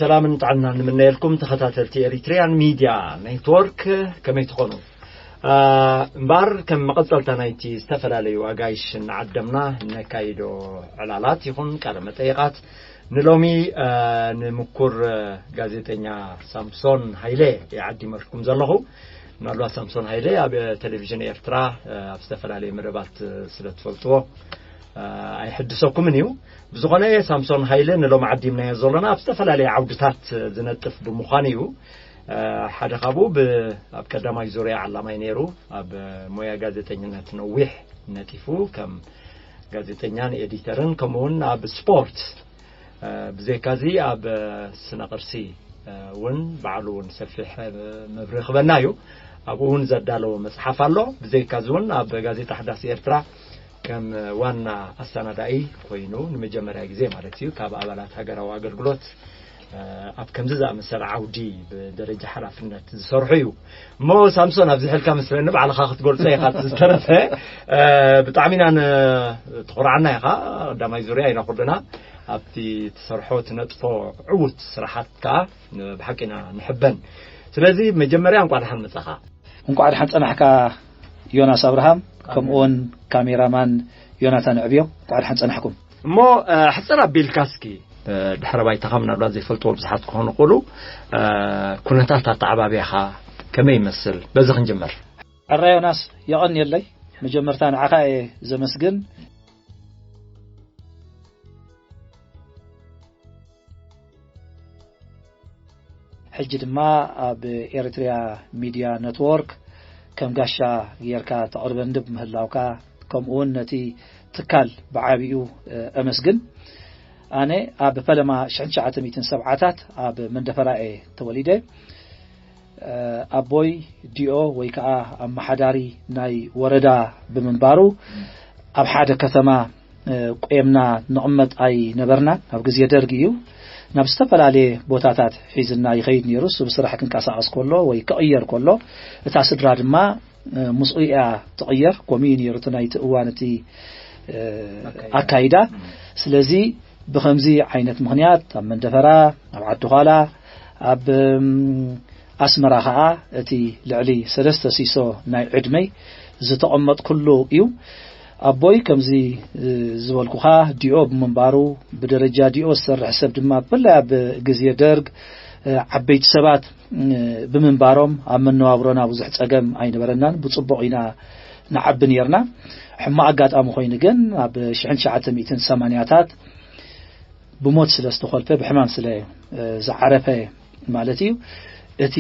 ሰላምን ጥዕናን ንምነየልኩም ተኸታተልቲ ኤሪትሪያን ሚድያ ኔትወርክ፣ ከመይ ትኾኑ? እምበኣር ከም መቐጸልታ ናይቲ ዝተፈላለዩ ኣጋይሽ እናዓደምና ነካይዶ ዕላላት ይኹን ቃለ መጠይቓት ንሎሚ ንምኩር ጋዜጠኛ ሳምሶን ሃይለ ይዓዲመልኩም ዘለኹ። ምናልባት ሳምሶን ሃይለ ኣብ ቴሌቪዥን ኤርትራ ኣብ ዝተፈላለዩ መደባት ስለ ትፈልጥዎ ኣይሕድሰኩምን እዩ። ብዝኾነ ሳምሶን ሃይለ ንሎም ዓዲምናዮ ዘሎና ኣብ ዝተፈላለየ ዓውድታት ዝነጥፍ ብምዃኑ እዩ። ሓደ ካብኡ ኣብ ቀዳማይ ዙርያ ዓላማይ ነይሩ። ኣብ ሞያ ጋዜጠኝነት ነዊሕ ነጢፉ ከም ጋዜጠኛን ኤዲተርን ከምኡውን ኣብ ስፖርት ብዘይካዚ ኣብ ስነ ቅርሲ እውን ባዕሉ እውን ሰፊሕ መብርህ ክበና እዩ። ኣብኡ እውን ዘዳለዎ መፅሓፍ ኣሎ። ብዘይካዚ እውን ኣብ ጋዜጣ ሓዳስ ኤርትራ ከም ዋና ኣሰናዳኢ ኮይኑ ንመጀመርያ ግዜ ማለት እዩ ካብ ኣባላት ሃገራዊ ኣገልግሎት ኣብ ከምዚ ዝኣመሰለ ዓውዲ ብደረጃ ሓላፍነት ዝሰርሑ እዩ። እሞ ሳምሶን ኣብዚ ሕልካ መስለኒ ባዕልኻ ክትገልጾ ኢኻ። ዝተረፈ ብጣዕሚ ኢና ትኹርዓና ኢኻ። ቀዳማይ ዙርያ ኢና ኩልና ኣብቲ ትሰርሖ ትነጥፎ ዕዉት ስራሓት ከዓ ብሓቂ ኢና ንሕበን። ስለዚ መጀመርያ እንቋዕ ደሓን መጻኻ። እንቋዕ ደሓን ጸናሕካ ዮናስ ኣብርሃም፣ ከምኡውን ካሜራማን ዮናታን ዕብዮ፣ እንቋዕ ደሓን ጸናሕኩም። እሞ ሕፅር ኣቢልካ እስኪ ድሕረ ባይታኻ ምናልባት ዘይፈልጥዎ ብዙሓት ክኾኑ ይኽእሉ። ኩነታት ኣተዓባብያኻ ከመይ ይመስል? በዚ ክንጅምር። ዕራ ዮናስ፣ የቐንየለይ። መጀመርታ ንዓኻ እየ ዘመስግን። ሕጂ ድማ ኣብ ኤሪትሪያ ሚድያ ነትወርክ ከም ጋሻ ጌርካ ተቕርበኒ ብምህላውካ፣ ከምኡውን ነቲ ትካል ብዓቢኡ ኣመስግን። ኣነ ኣብ ፈለማ ሽሕን ትሽዓተ ሚእትን ሰብዓታት ኣብ መንደፈራ እየ ተወሊደ። ኣቦይ ዲኦ ወይ ከዓ ኣመሓዳሪ ናይ ወረዳ ብምንባሩ፣ ኣብ ሓደ ከተማ ቆየምና ንቕመጥ ኣይነበርናን። ኣብ ግዜ ደርጊ እዩ ናብ ዝተፈላለየ ቦታታት ሒዝና ይኸይድ ነይሩ። እሱ ብስራሕ ክንቀሳቐስ ከሎ ወይ ክቕየር ከሎ፣ እታ ስድራ ድማ ምስኡ እያ ትቕየር። ከምኡ እዩ ነይሩ እቲ ናይቲ እዋን እቲ ኣካይዳ። ስለዚ ብኸምዚ ዓይነት ምኽንያት ኣብ መንደፈራ፣ ኣብ ዓዲ ዃላ፣ ኣብ ኣስመራ ኸዓ እቲ ልዕሊ ሰለስተ ሲሶ ናይ ዕድመይ ዝተቐመጥኩሉ እዩ። ኣቦይ ከምዚ ዝበልኩኻ ዲኦ ብምንባሩ፣ ብደረጃ ዲኦ ዝሰርሕ ሰብ ድማ ብፍላይ ኣብ ግዜ ደርግ ዓበይቲ ሰባት ብምንባሮም ኣብ መነባብሮና ብዙሕ ጸገም ኣይነበረናን። ብጽቡቕ ኢና ንዓቢ ነርና። ሕማቕ ኣጋጣሚ ኮይኑ ግን ኣብ ሽሕን ትሽዓተ ሚእትን ሰማንያታት ብሞት ስለ ዝተኾልፈ፣ ብሕማም ስለ ዝዓረፈ ማለት እዩ፣ እቲ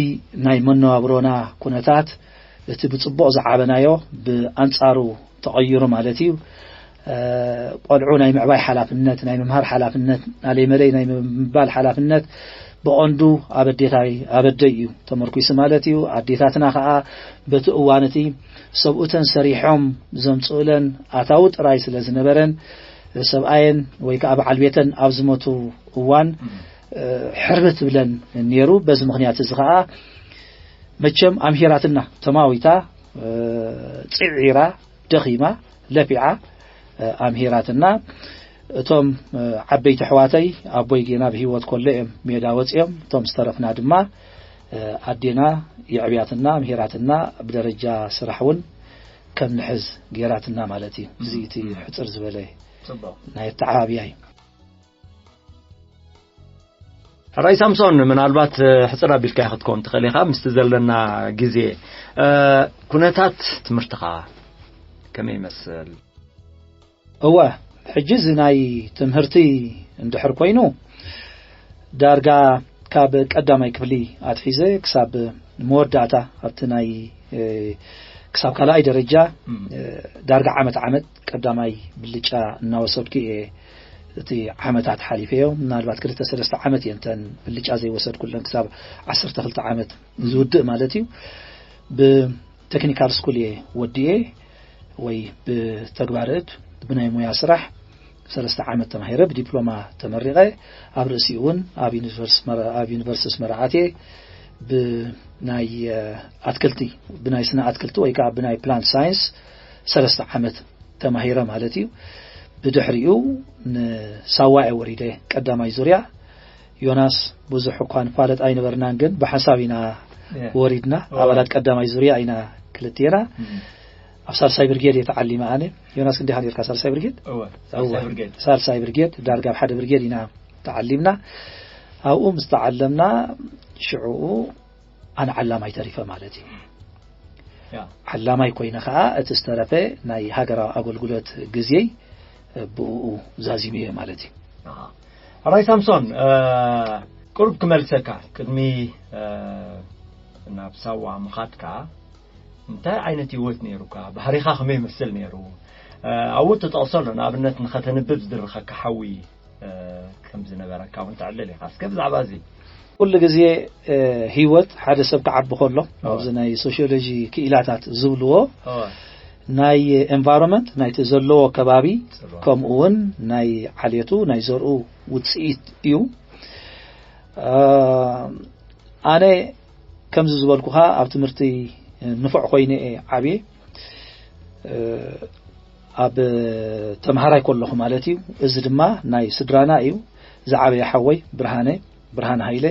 ናይ መነባብሮና ኩነታት፣ እቲ ብጽቡቕ ዝዓበናዮ ብኣንጻሩ ተቐይሩ ማለት እዩ። ቆልዑ ናይ ምዕባይ ሓላፍነት፣ ናይ ምምሃር ሓላፍነት፣ ናለይ መለይ ናይ ምባል ሓላፍነት ብቐንዱ ኣብ ኣዴታይ፣ ኣብ ኣደይ እዩ ተመርኩሱ ማለት እዩ። ኣዴታትና ኸዓ በቲ እዋን እቲ ሰብኡተን ሰሪሖም ዘምጽኡለን ኣታዊ ጥራይ ስለ ዝነበረን፣ ሰብኣየን ወይ ከዓ በዓል ቤተን ኣብ ዝሞቱ እዋን ሕርብት ትብለን ነይሩ። በዚ ምኽንያት እዚ ኸዓ መቸም ኣምሂራትና፣ ተማዊታ፣ ጽዒራ፣ ደኺማ፣ ለፊዓ ኣምሂራትና። እቶም ዓበይቲ ኣሕዋተይ፣ ኣቦይ ጌና ብህይወት ከሎ እዮም ሜዳ ወፂኦም። እቶም ዝተረፍና ድማ ኣዴና የዕብያትና፣ ኣምሂራትና፣ ብደረጃ ስራሕ እውን ከም ንሕዝ ጌራትና ማለት እዩ። እዚ እቲ ሕፅር ዝበለ ናይ ኣተዓባብያ እዩ። ሕራይ ሳምሶን፣ ምናልባት ሕፅር ኣቢልካ ክትከውን ትኽእል ኢኻ ምስቲ ዘለና ግዜ። ኩነታት ትምህርትኻ ከመይ ይመስል? እወ፣ ሕጂ እዚ ናይ ትምህርቲ እንድሕር ኮይኑ፣ ዳርጋ ካብ ቀዳማይ ክፍሊ ኣትሒዘ ክሳብ መወዳእታ ኣብቲ ናይ ክሳብ ካልኣይ ደረጃ ዳርጋ ዓመት ዓመት ቀዳማይ ብልጫ እናወሰድኩ እየ እቲ ዓመታት ሓሊፈዮ። ምናልባት ክልተ ሰለስተ ዓመት እየን እተን ብልጫ ዘይወሰድኩለን፣ ክሳብ ዓሰርተ ክልተ ዓመት ዝውድእ ማለት እዩ። ብቴክኒካል ስኩል እየ ወዲኤ፣ ወይ ብተግባር እድ ብናይ ሞያ ስራሕ ሰለስተ ዓመት ተማሂረ፣ ብዲፕሎማ ተመሪቐ። ኣብ ርእሲኡ እውን ኣብ ዩኒቨርስ-፣ ኣብ ዩኒቨርሲቲ ኣስመራ ኣትየ፣ ብናይ ኣትክልቲ፣ ብናይ ስነ ኣትክልቲ ወይ ከዓ ብናይ ፕላንት ሳይንስ ሰለስተ ዓመት ተማሂረ ማለት እዩ። ብድሕሪኡ ንሳዋ እየ ወሪደ፣ ቀዳማይ ዙርያ ዮናስ ብዙሕ እኳ ንፋለጥ ኣይነበርናን፣ ግን ብሓንሳብ ኢና ያ። ወሪድና። እዋ። ኣባላት ቀዳማይ ዙርያ ኢና ክልቴና። እም። ኣብ ሳልሳይ ብርጌድ እየ ተዓሊመ ኣነ። ዮናስ ክንዲኻ ነርካ ሳልሳይ ብርጌድ? እወ እወ። ሳልሳይ ብርጌድ ሳልሳይ ብርጌድ ዳርጋ ኣብ ሓደ ብርጌድ ኢና ተዓሊምና። ኣብኡ ምስ ተዓለምና ሽዕኡ ኣነ ዓላማይ ተሪፈ ማለት እዩ። ያ ዓላማይ ኮይነ ከዓ እቲ ዝተረፈ ናይ ሃገራዊ ኣገልግሎት ግዜይ ብኡ ዛዚሙ እየ ማለት እዩ። ኣሃ። ሕራይ ሳምሶን፣ እ፣ ቁሩብ ክመልሰካ ቅድሚ፣ እ፣ ናብ ሳዋ ምኻድካ እንታይ ዓይነት ህይወት ነይሩካ? ባህሪኻ ከመይ ይመስል ነይሩ? እ፣ ኣብኡ ትጠቕሶ ኣሎ፣ ንኣብነት ንኸተንብብ ዝድርኸካ ሓዊ፣ እ፣ ከም ዝነበረካ እውን ተዕልል ኢኻ። እስከ ብዛዕባ እዚ። ኩሉ ግዜ እ፣ ህይወት ሓደ ሰብ ክዓቢ ከሎ ኣዎ። ኣብዚ ናይ ሶሽዮሎጂ ክኢላታት ዝብልዎ ኦ፣ ናይ ኤንቫይሮንመንት ናይቲ ዘለዎ ከባቢ ጽልዋ። ከምኡ እውን ናይ ዓሌቱ ናይ ዘርኡ ውፅኢት እዩ። እ፣ ኣነ ከምዚ ዝበልኩኻ ኣብ ትምህርቲ ንፉዕ ኮይነ እየ ዓብየ። እ፣ ኣብ ተምሃራይ ከለኹ ማለት እዩ። እዚ ድማ ናይ ስድራና እዩ። ዝዓበየ ሓወይ ብርሃነ፣ ብርሃነ ሃይለ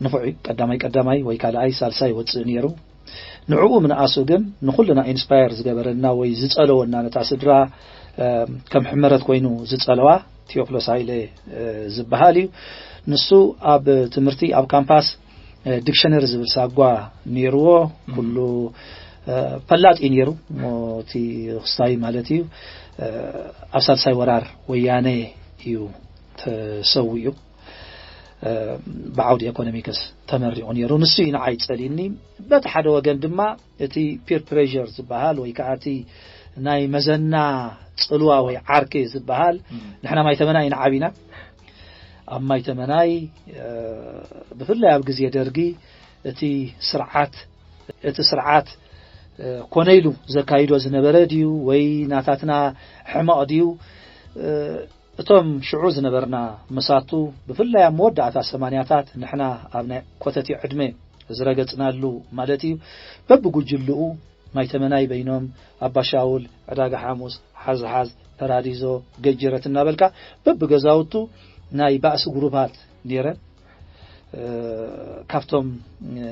ንፉዕ እዩ። ቀዳማይ ቀዳማይ ወይ ካልኣይ ሳልሳይ ይወፅእ ነይሩ። ንዕኡ ምንኣሱ ግን ንኹልና ኢንስፓየር ዝገበረና ወይ ዝፀለወና ነታ ስድራ እ፣ ከም ሕመረት ኮይኑ ዝፀለዋ ቴዎፍሎስ ሃይለ እ፣ ዝበሃል እዩ። ንሱ ኣብ ትምህርቲ ኣብ ካምፓስ እ፣ ዲክሸነሪ ዝብል ሳጓ ነይርዎ። ኩሉ እ፣ ፈላጥ እዩ ነይሩ። እሞ እቲ ክስታይ ማለት እዩ እ፣ ኣብ ሳልሳይ ወራር ወያነ እዩ ተሰዊኡ። እ፣ ብዓውዲ ኤኮኖሚክስ ተመሪቑ ነይሩ። ንሱ እዩ ንዓይ ጸሊኒ። በቲ ሓደ ወገን ድማ እቲ ፒር ፕሬር ዝበሃል ወይ ከዓ እቲ ናይ መዘና ጽልዋ ወይ ዓርኪ ዝበሃል እም። ንሕና ማይተመናይ ኢና ዓቢና። ኣብ ማይተመናይ እ፣ ብፍላይ ኣብ ግዜ ደርጊ እቲ ስርዓት እቲ ስርዓት እ፣ ኮነ ኢሉ ዘካይዶ ዝነበረ ድዩ ወይ ናታትና ሕመቕ ድዩ? እ፣ እቶም ሽዑ ዝነበርና መሳቱ ብፍላይ ኣብ መወዳእታ ሰማንያታት ንሕና ኣብ ናይ ኮተቲ ዕድመ ዝረገጽናሉ ማለት እዩ። በብጉጅልኡ ማይተመናይ በይኖም ኣባሻውል፣ ዕዳጋ ሓሙስ፣ ሓዝሓዝ፣ ፐራዲዞ፣ ገጅረት እናበልካ በብገዛውቱ ናይ ባእሲ ጉሩባት ነይረን። እ፣ ካብቶም እ፣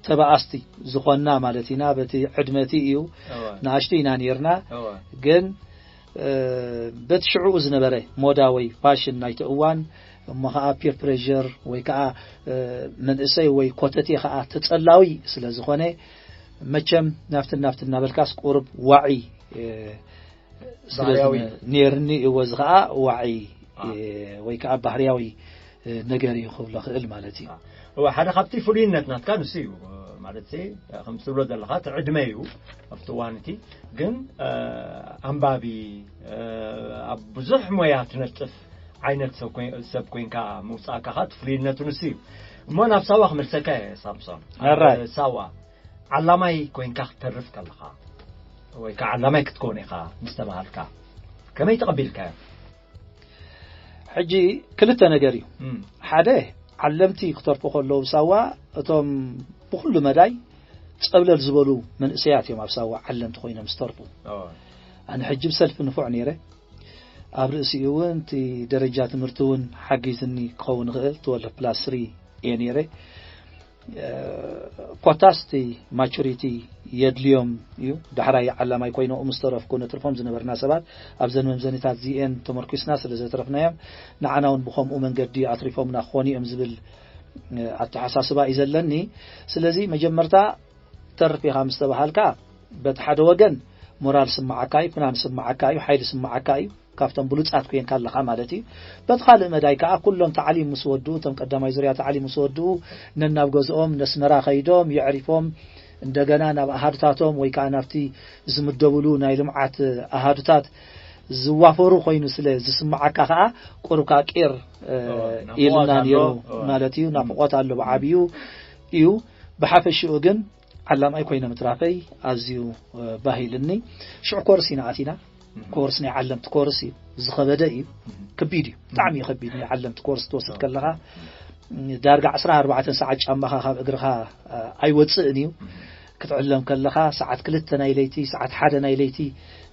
ተባኣስቲ ዝኾንና ማለት ኢና። በቲ ዕድመቲ እዩ እወ። ንኣሽቱ ኢና ነይርና። እወ። ግን እ፣ በቲ ሽዕኡ ዝነበረ ሞዳ ወይ ፋሽን ናይቲ እዋን እሞ ከዓ ፒር ፕሬር ወይ ከዓ እ፣ መንእሰይ ወይ ኮተቴ ከዓ ተጸላዊ ስለ ዝኾነ መቸም ናብቲ ናብቲ እናበልካስ ቁሩብ ዋዒ እ፣ ስለ ባህርያዊ። ዝነ- ነይርኒ እወ እዚ ከዓ ዋዒ አ። እ፣ ወይ ከዓ ባህርያዊ እ፣ ነገር እዩ ክብሎ ክእል ማለት እዩ። እወ፣ ሓደ ካብቲ ፍሉይነት ናትካ ንሱ እዩ ማለት ሲ ከም ትብሎ ዘለካ እቲ ዕድመ እዩ ኣብቲ እዋን እቲ ግን እ፣ ኣንባቢ እ፣ ኣብ ብዙሕ ሞያ ትነጥፍ ዓይነት ሰብ ኮይን- ሰብ ኮይንካ ምውፃእካ ከዓ እቲ ፍሉይነቱ ንሱ እዩ። እሞ ናብ ሳዋ ክመልሰካ እየ ሳምሶን። ኣብ ኣራይ። ሳዋ ዓላማይ ኮይንካ ክትተርፍ ከለካ ወይ ከዓ ዓላማይ ክትከውን ኢኻ ምስ ተባሃልካ ከመይ ተቐቢልካዮ? ሕጂ ክልተ ነገር እዩ። እም፣ ሓደ ዓለምቲ ክተርፉ ከለዉ ሳዋ እቶም ብኩሉ መዳይ ጸብለል ዝበሉ መንእሰያት እዮም ኣብ ሳዋ ዓለምቲ ኮይኖም ዝተርፉ። ኣነ ሕጂ ብሰልፊ ንፉዕ ነይረ። ኣብ ርእሲኡ እውን እቲ ደረጃ ትምህርቲ እውን ሓጊዝኒ ክኸውን ይኽእል ትወልፍ ፕላስ ስሪ እየ ነይረ። ኮታስ እቲ ማቹሪቲ የድልዮም እዩ። ዳሕራይ ዓላማይ ኮይኖም ምስ ተረፍኩ ንትርፎም ዝነበርና ሰባት ኣብዘን መምዘኒታት ዚኤን ተመርኪስና ስለ ዘትረፍናዮም ንዓና እውን ብኸምኡ መንገዲ ኣትሪፎምና ክኾኑ እዮም ዝብል ኣተሓሳስባ እዩ ዘለኒ። ስለዚ መጀመርታ ተርፍ ኢኻ ምስ ተባሃልካ በቲ ሓደ ወገን ሞራል ስምዓካ እዩ፣ ፍናን ስምዓካ እዩ፣ ሓይሊ ስምዓካ እዩ። ካብቶም ብሉጻት ኮንካ ኣለኻ ማለት እዩ። በቲ ካልእ መዳይ ከኣ ኩሎም ታዕሊም ምስ ወድኡ፣ እቶም ቀዳማይ ዙርያ ታዕሊም ምስ ወድኡ ነናብ ገዝኦም ነስመራ ከይዶም የዕሪፎም እንደገና ናብ ኣሃዱታቶም ወይ ከኣ ናብቲ ዝምደብሉ ናይ ልምዓት ኣሃዱታት ዝዋፈሩ ኮይኑ ስለ ዝስምዓካ ከኣ ቁሩብ ከኣ ቄር ኢልና ነይሩ ማለት እዩ። ናፍቖት ኣሎ ብዓብዩ እዩ። ብሓፈሽኡ ግን ዓላማይ ኮይነ ምትራፈይ ኣዝዩ ባሂልኒ። ሽዑ ኮርስ ኢና ኣቲና። ኮርስ ናይ ዓለምቲ ኮርስ እዩ። ዝኸበደ እዩ። ከቢድ እዩ። ብጣዕሚ እዩ ከቢድ ናይ ዓለምቲ ኮርስ ትወስድ ከለኻ ዳርጋ ዕስራን ኣርባዕተን ሰዓት ጫማኻ ካብ እግርኻ ኣይወፅእን እዩ። ክትዕለም ከለኻ ሰዓት ክልተ ናይ ለይቲ ሰዓት ሓደ ናይ ለይቲ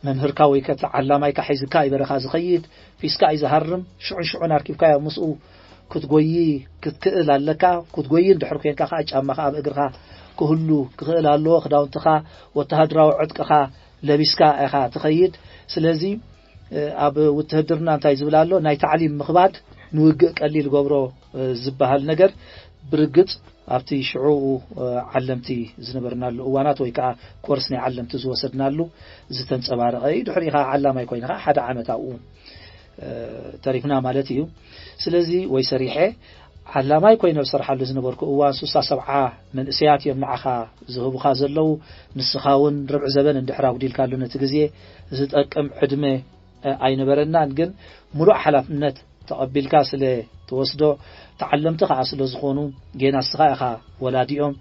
መምህርካ ወይ ከተ ዓላማይካ ሒዝካ እዩ በረኻ ዝኸይድ። ፊስካ እዩ ዝሃርም። ሽዑን ሽዑን ኣርኪብካዮ ምስኡ ክትጎይ ክትክእል ኣለካ። ክትጎይ እንድሕር ኮንካ ከዓ ጫማኻ ኣብ እግርኻ ክህሉ ክኽእል ኣለዎ። ክዳውንትኻ፣ ወተሃደራዊ ዕጥቅኻ ለቢስካ ኢኻ ትኸይድ። ስለዚ ኣብ ውትህድርና እንታይ ዝብል ኣሎ? ናይ ታዕሊም ምኽባድ ንውግእ ቀሊል ገብሮ ዝበሃል ነገር ብርግጽ ኣብቲ ሽዑ ዓለምቲ ዝነበርናሉ እዋናት ወይ ከዓ ኮርስ ናይ ዓለምቲ ዝወሰድናሉ ዝተንጸባረቐ እዩ። ድሕሪኡ ከዓ ዓላማይ ኮይነ ከዓ ሓደ ዓመት ኣብኡ ተሪፍና ማለት እዩ። ስለዚ ወይ ሰሪሐ ዓላማይ ኮይነ ዝሰርሓሉ ዝነበርኩ እዋን ሱሳ ሰብዓ መንእሰያት እዮም ንዓኻ ዝህቡኻ ዘለዉ። ንስኻ እውን ርብዒ ዘበን እንድሕር ኣጉዲልካሉ ነቲ ግዜ ዝጠቅም ዕድመ ኣይነበረናን። ግን ሙሉእ ሓላፍነት ተቐቢልካ ስለ ትወስዶ፣ ተዓለምቲ ከኣ ስለ ዝኾኑ፣ ጌና ንስኻ ኢኻ ወላዲኦም።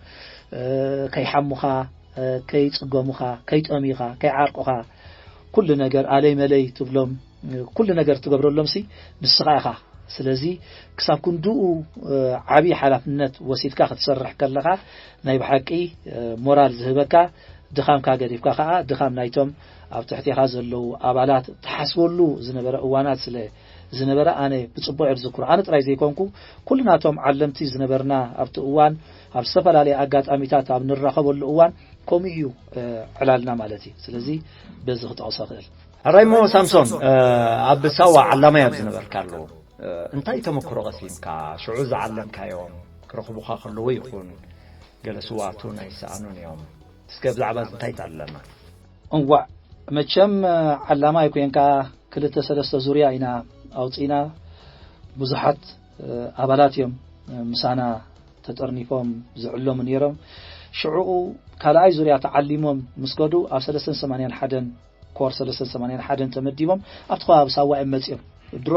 ከይሓሙኻ፣ ከይጽገሙኻ፣ ከይጠምዩኻ፣ ከይዓርቁኻ፣ ኩሉ ነገር ኣለይ መለይ ትብሎም፣ ኩሉ ነገር ትገብረሎምሲ ንስኻ ኢኻ። ስለዚ ክሳብ ክንድኡ ዓቢ ሓላፍነት ወሲድካ ክትሰርሕ ከለኻ፣ ናይ ብሓቂ ሞራል ዝህበካ፣ ድኻምካ ገዲፍካ ከኣ ድኻም ናይቶም ኣብ ትሕቴኻ ዘለዉ ኣባላት ትሓስበሉ ዝነበረ እዋናት ስለ ዝነበረ፣ ኣነ ብጽቡቕ እየ ዝዝክሮ። ኣነ ጥራይ ዘይኮንኩ፣ ኩልናቶም ዓለምቲ ዝነበርና ኣብቲ እዋን፣ ኣብ ዝተፈላለየ ኣጋጣሚታት ኣብ ንራኸበሉ እዋን ከምኡ እዩ ዕላልና ማለት እዩ። ስለዚ በዚ ክጠቕሶ እኽእል። ሕራይ እሞ ሳምሶን፣ ኣብ ሳዋ ዓላማይ ኣብ ዝነበርካሉ እንታይ ተመክሮ ቀሲምካ? ሽዑ ዝዓለምካዮም ክረኽቡኻ ከለዉ ይኹን ገለ ስውኣቱን ኣይሰኣኑን እዮም። እስከ ብዛዕባ እዚ እንታይ ትኣለና? እንዋዕ፣ መቸም ዓላማይ ኮንካ ክልተ ሰለስተ ዙርያ ኢና ኣውፂና። ብዙሓት ኣባላት እዮም ምሳና ተጠርኒፎም ዝዕለሙ ነይሮም። ሽዑኡ ካልኣይ ዙርያ ተዓሊሞም ምስ ከዱ ኣብ ሰለስተን ሰማንያን ሓደን ኮር ሰለስተን ሰማንያን ሓደን ተመዲቦም ኣብቲ ከባቢ ሳዋ እዮም መጺኦም። ድሮ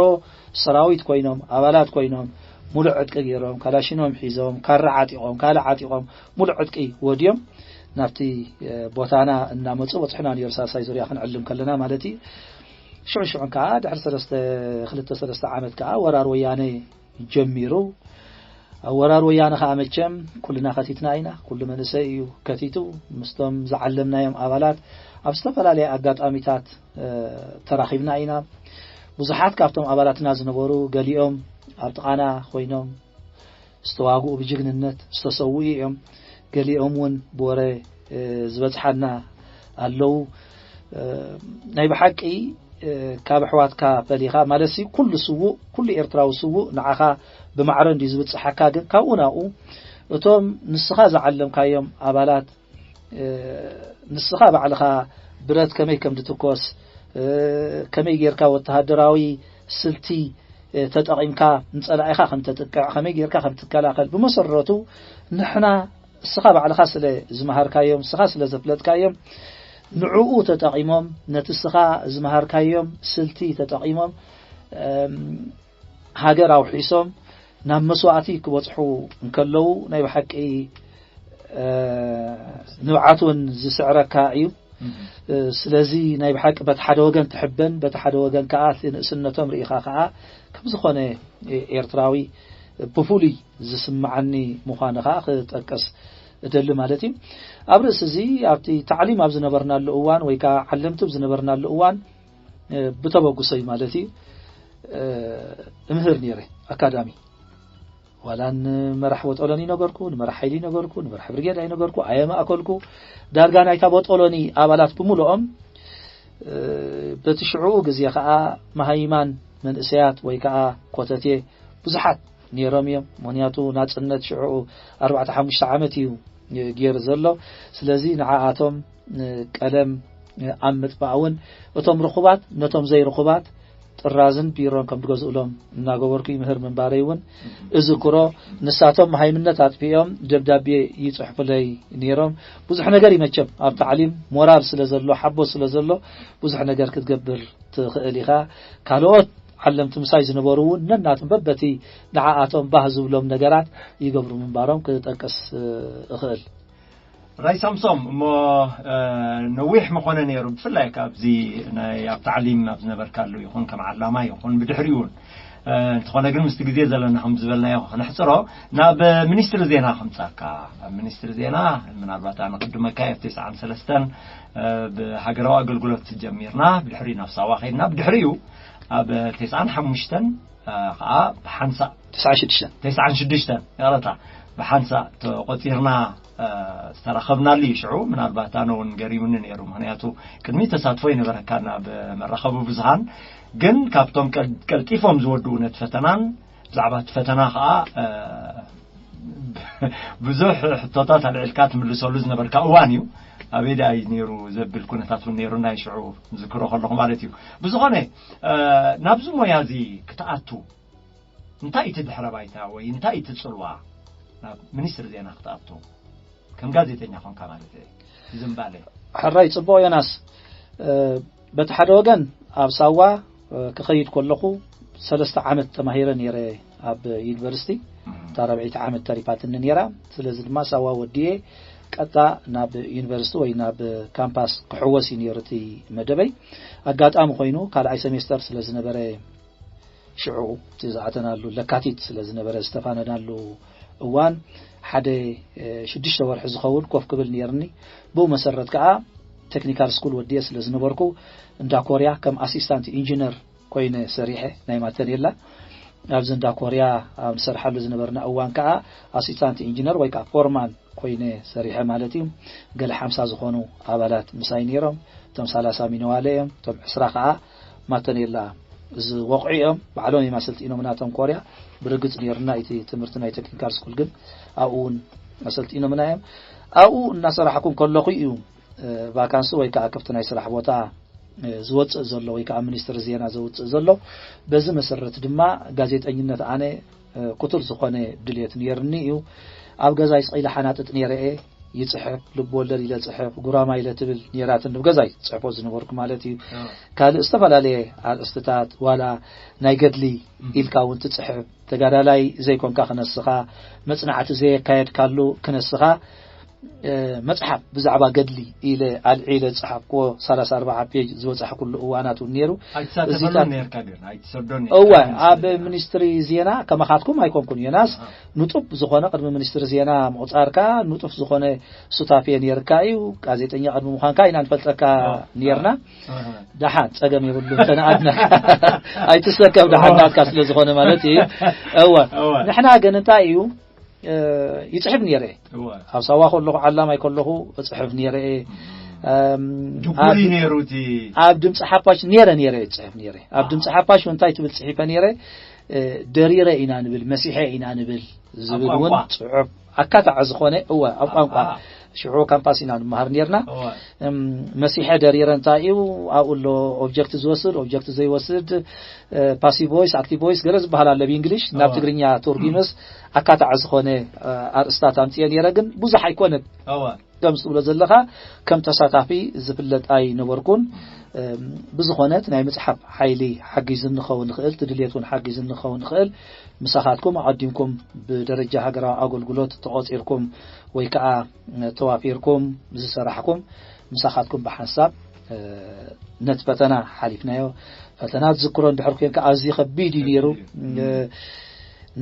ሰራዊት ኮይኖም፣ ኣባላት ኮይኖም፣ ሙሉእ ዕጥቂ ገይሮም፣ ካላሽኖም ሒዞም፣ ካራ ዓጢቖም፣ ካልእ ዓጢቖም፣ ሙሉእ ዕጥቂ ወድዮም ናብቲ ቦታና እናመጹ በጽሑና ነይሩ። ሳልሳይ ዙርያ ክንዕልም ከለና ማለት እዩ። ሽዑ ሽዑ ከዓ ድሕሪ ሰለስተ ክልተ ሰለስተ ዓመት ከዓ ወራር ወያነ ጀሚሩ። ኣብ ወራር ወያነ ከዓ መቸም ኩልና ከቲትና ኢና። ኩሉ መንእሰይ እዩ ከቲቱ። ምስቶም ዝዓለምናዮም ኣባላት ኣብ ዝተፈላለየ ኣጋጣሚታት ተራኺብና ኢና። ብዙሓት ካብቶም ኣባላትና ዝነበሩ ገሊኦም ኣብ ጥቓና ኮይኖም ዝተዋግኡ ብጅግንነት ዝተሰውኡ እዮም። ገሊኦም እውን ብወረ ዝበጽሓና ኣለዉ። ናይ ብሓቂ ካብ ኣሕዋትካ ፈሊኻ ማለት ሲ ኩሉ ስዉእ፣ ኩሉ ኤርትራዊ ስዉእ ንዓኻ ብማዕረ እንድዩ ዝብጽሓካ። ግን ካብኡ ናብኡ እቶም ንስኻ ዝዓለምካዮም ኣባላት፣ ንስኻ ባዕልኻ ብረት ከመይ ከም ዝትኮስ፣ ከመይ ጌርካ ወተሃደራዊ ስልቲ ተጠቒምካ ንጸላኢኻ ከም ተጥቅዕ፣ ከመይ ጌርካ ከም ትከላኸል፣ ብመሰረቱ ንሕና እስኻ ባዕልኻ ስለ ዝመሃርካዮም፣ እስኻ ስለ ዘፍለጥካዮም፣ ንዕኡ ተጠቒሞም ነቲ እስኻ ዝመሃርካዮም ስልቲ ተጠቒሞም ሃገር ኣውሒሶም ናብ መስዋእቲ ክበጽሑ እንከለዉ ናይ ብሓቂ ንብዓት እውን ዝስዕረካ እዩ። ስለዚ ናይ ብሓቂ በቲ ሓደ ወገን ትሕበን፣ በቲ ሓደ ወገን ከኣ እቲ ንእስነቶም ርኢኻ ከኣ ከም ዝኾነ ኤርትራዊ ብፍሉይ ዝስምዓኒ ምዃኑ ከኣ ክጠቅስ እደሊ ማለት እዩ። ኣብ ርእሲ እዚ ኣብቲ ታዕሊም ኣብ ዝነበርናሉ እዋን ወይ ከኣ ዓለምቲ ኣብ ዝነበርናሉ እዋን ብተበግሶይ ማለት እዩ እምህር ነይረ ኣካዳሚ። ዋላ ንመራሕ ወጦሎኒ ነገርኩ፣ ንመራሕ ሓይሊ ነገርኩ፣ ንመራሕ ብርጌድ ኣይነገርኩ፣ ኣየማእከልኩ። ዳርጋ ናይታ ቦጦሎኒ ኣባላት ብምልኦም በቲ ሽዑኡ ግዜ ከኣ መሃይማን መንእሰያት ወይ ከኣ ኮተቴ ብዙሓት ነይሮም እዮም። ምኽንያቱ ናጽነት ሽዑኡ ኣርባዕተ ሓሙሽተ ዓመት እዩ ገይሩ ዘሎ። ስለዚ ንዓኣቶም ቀለም ኣብ ምጥፋእ እውን እቶም ርኹባት ነቶም ዘይርኹባት ጥራዝን ቢሮን ከም ዝገዝኡሎም እናገበርኩ ይምህር ምንባረይ እውን እዝክሮ። ንሳቶም መሃይምነት ኣጥፊኦም ደብዳቤ ይጽሕፉለይ ነይሮም። ብዙሕ ነገር ይመቸም ኣብ ታዕሊም ሞራል ስለ ዘሎ፣ ሓቦ ስለ ዘሎ ብዙሕ ነገር ክትገብር ትኽእል ኢኻ። ካልኦት ዓለምቲ ምሳይ ዝነበሩ እውን ነናቶም በበቲ ንዓኣቶም ባህ ዝብሎም ነገራት ይገብሩ ምንባሮም ክጠቅስ እኽእል። ራይ ሳምሶም እሞ ነዊሕ መኾነ ነይሩ፣ ብፍላይ ካብዚ ናይ ኣብ ታዕሊም ኣብ ዝነበርካሉ ይኹን ከም ዓላማ ይኹን ብድሕሪኡ እውን። እንተኾነ ግን ምስቲ ግዜ ዘለና ከም ዝበልናዮ ክነሕፅሮ ናብ ሚኒስትሪ ዜና ከምፃካ። ኣብ ሚኒስትሪ ዜና ምናልባት ኣነ ቅድመካ ኣብ ተስዓን ሰለስተን ብሃገራዊ ኣገልግሎት ጀሚርና፣ ብድሕሪኡ ናብ ሳዋ ከይድና፣ ብድሕሪኡ ኣብ ተስዓን ሓሙሽተን ከዓ ብሓንሳእ ተስዓን ሽዱሽተን። ተስዓን ሽዱሽተን፣ ይቕረታ፣ ብሓንሳእ ተቖጺርና ዝተራኸብናሉ እዩ። ሽዑ ምናልባት ኣነ እውን ገሪሙኒ ነይሩ። ምኽንያቱ ቅድሚ ተሳትፎ ይነበረካ ናብ መራኸቢ ብዙሃን፣ ግን ካብቶም ቀልጢፎም ዝወድኡ ነቲ ፈተናን ብዛዕባ እቲ ፈተና ከዓ ብዙሕ ሕቶታት ኣልዒልካ ትምልሰሉ ዝነበርካ እዋን እዩ። ኣበይ ደኣ እዩ ነይሩ ዘብል ኩነታት እውን ነይሩ፣ ናይ ሽዑ ዝክሮ ከለኹ ማለት እዩ። ብዝኾነ ናብዚ ሞያ እዚ ክትኣቱ እንታይ እቲ ድሕረ ባይታ ወይ እንታይ እቲ ጽልዋ ናብ ሚኒስትሪ ዜና ክትኣቱ ከም ጋዜጠኛ ኮንካ ማለት እዩ? ዝምባለ። ሕራይ ጽቡቕ ዮናስ። በቲ ሓደ ወገን ኣብ ሳዋ ክኸይድ ከለኹ ሰለስተ ዓመት ተማሂረ ነይረ ኣብ ዩኒቨርሲቲ። እታ ራብዐይቲ ዓመት ተሪፋትኒ ነይራ። ስለዚ ድማ ሳዋ ወዲኤ ቀጥታ ናብ ዩኒቨርሲቲ ወይ ናብ ካምፓስ ክሕወስ እዩ ነይሩ እቲ መደበይ። ኣጋጣሚ ኮይኑ ካልኣይ ሰሜስተር ስለ ዝነበረ ሽዑ እቲ ዝኣተናሉ ለካቲት ስለ ዝነበረ ዝተፋነናሉ እዋን ሓደ ሽዱሽተ ወርሒ ዝኸውን ኮፍ ክብል ነይርኒ። ብኡ መሰረት ከዓ ቴክኒካል ስኩል ወዲየ ስለ ዝነበርኩ እንዳ ኮርያ ከም ኣሲስታንት ኢንጂነር ኮይነ ሰሪሐ ናይ ማተኔላ ኣብዚ እንዳ ኮርያ ኣብ ንሰርሓሉ ዝነበርና እዋን ከዓ ኣሲስታንት ኢንጂነር ወይ ከዓ ፎርማን ኮይነ ሰሪሐ ማለት እዩ። ገለ ሓምሳ ዝኾኑ ኣባላት ምሳይ ነይሮም። እቶም ሰላሳ ሚነዋለ እዮም። እቶም ዕስራ ከዓ ማተኔላ ዝወቕዑ እዮም። ባዕሎም እዮም ኣሰልጢኖምና እቶም ኮርያ። ብርግፅ ነይሩና እቲ ትምህርቲ ናይ ቴክኒካል ስኩል ግን ኣብኡ እውን ኣሰልጢኖምና እዮም። ኣብኡ እናሰራሕኩ ከለኹ እዩ ቫካንሲ ወይ ከዓ ክፍቲ ናይ ስራሕ ቦታ ዝወፅእ ዘሎ ወይ ከዓ ሚኒስትሪ ዜና ዘውፅእ ዘሎ። በዚ መሰረት ድማ ጋዜጠኝነት ኣነ ክቱር ዝኾነ ድልየት ነይርኒ እዩ። ኣብ ገዛይ ስቕ ኢለ ሓናጥጥ ነይረ እየ። ይፅሕፍ፣ ልብ ወለድ ኢለ ፅሕፍ፣ ጉራማይለ ትብል ነይራትን ንብ ገዛይ ፅሕፎ ዝነበርኩ ማለት እዩ። ካልእ ዝተፈላለየ ኣርእስትታት ዋላ ናይ ገድሊ ኢልካ እውን ትፅሕፍ። ተጋዳላይ ዘይኮንካ ክነስኻ፣ መፅናዕቲ ዘየካየድካሉ ክነስኻ መፅሓፍ ብዛዕባ ገድሊ ኢለ ኣልዒለ ዝፀሓፍክዎ ሰላሳ ኣርባዓ ፔጅ ዝበፃሕኩሉ እዋናት እውን ነይሩ። እዚታት እወ ኣብ ሚኒስትሪ ዜና ከማኻትኩም ኣይኮንኩን ዮናስ። ንጡፍ ዝኾነ ቅድሚ ሚኒስትሪ ዜና ምቑፃርካ ንጡፍ ዝኾነ ሱታፌ ነይርካ እዩ። ጋዜጠኛ ቅድሚ ምዃንካ ኢና ንፈልጠካ ነይርና። ደሓን ፀገም የብሉ እንተነኣድና ኣይትሰከፍ ደሓን ናትካ ስለ ዝኾነ ማለት እዩ። እወ ንሕና ግን እንታይ እዩ ይፅሕፍ ነይረ። ኣብ ሳዋ ከለኹ ዓላማይ ከለኹ እፅሕፍ ነይረ። ድጉል እዩ ነይሩ እቲ ኣብ ድምፂ ሓፋሽ ነይረ ነይረ ይፅሕፍ ነይረ። ኣብ ድምፂ ሓፋሽ እንታይ ትብል ፅሒፈ ነይረ? ደሪረ ኢና ንብል፣ መሲሐ ኢና ንብል ዝብል እውን ፅሑፍ ኣካታዒ ዝኾነ እወ ኣብ ቋንቋ ሽዑ ካምፓስ ኢና ንመሃር ነርና። መሲሐ ደሪረ እንታይ እዩ ኣብኡ ኣሎ ኦብጀክት ዝወስድ ኦብጀክት ዘይወስድ ፓሲቭ ቮይስ ኣክቲቭ ቮይስ ገለ ዝበሃል ኣሎ ብእንግሊሽ ናብ ትግርኛ ተርጉመስ ኣካታዒ ዝኾነ ኣርእስታት ኣምፅየ ነይረ ግን ብዙሕ ኣይኮነን። ከም ዝብሎ ዘለኻ ከም ተሳታፊ ዝፍለጥ ኣይነበርኩን። ብዝኾነ እቲ ናይ ምፅሓፍ ሓይሊ ሓጊዙ ንኸውን ይኽእል፣ እቲ ድልየት እውን ሓጊዙ ንኸውን ይኽእል። ምሳኻትኩም ኣቐዲምኩም ብደረጃ ሃገራዊ ኣገልግሎት ተቖፂርኩም ወይ ከዓ ተዋፊርኩም ዝሰራሕኩም ምሳኻትኩም ብሓንሳብ ነቲ ፈተና ሓሊፍናዮ። ፈተና ትዝክሮ እንድሕር ኮንካ ኣዝዩ ከቢድ እዩ ነይሩ።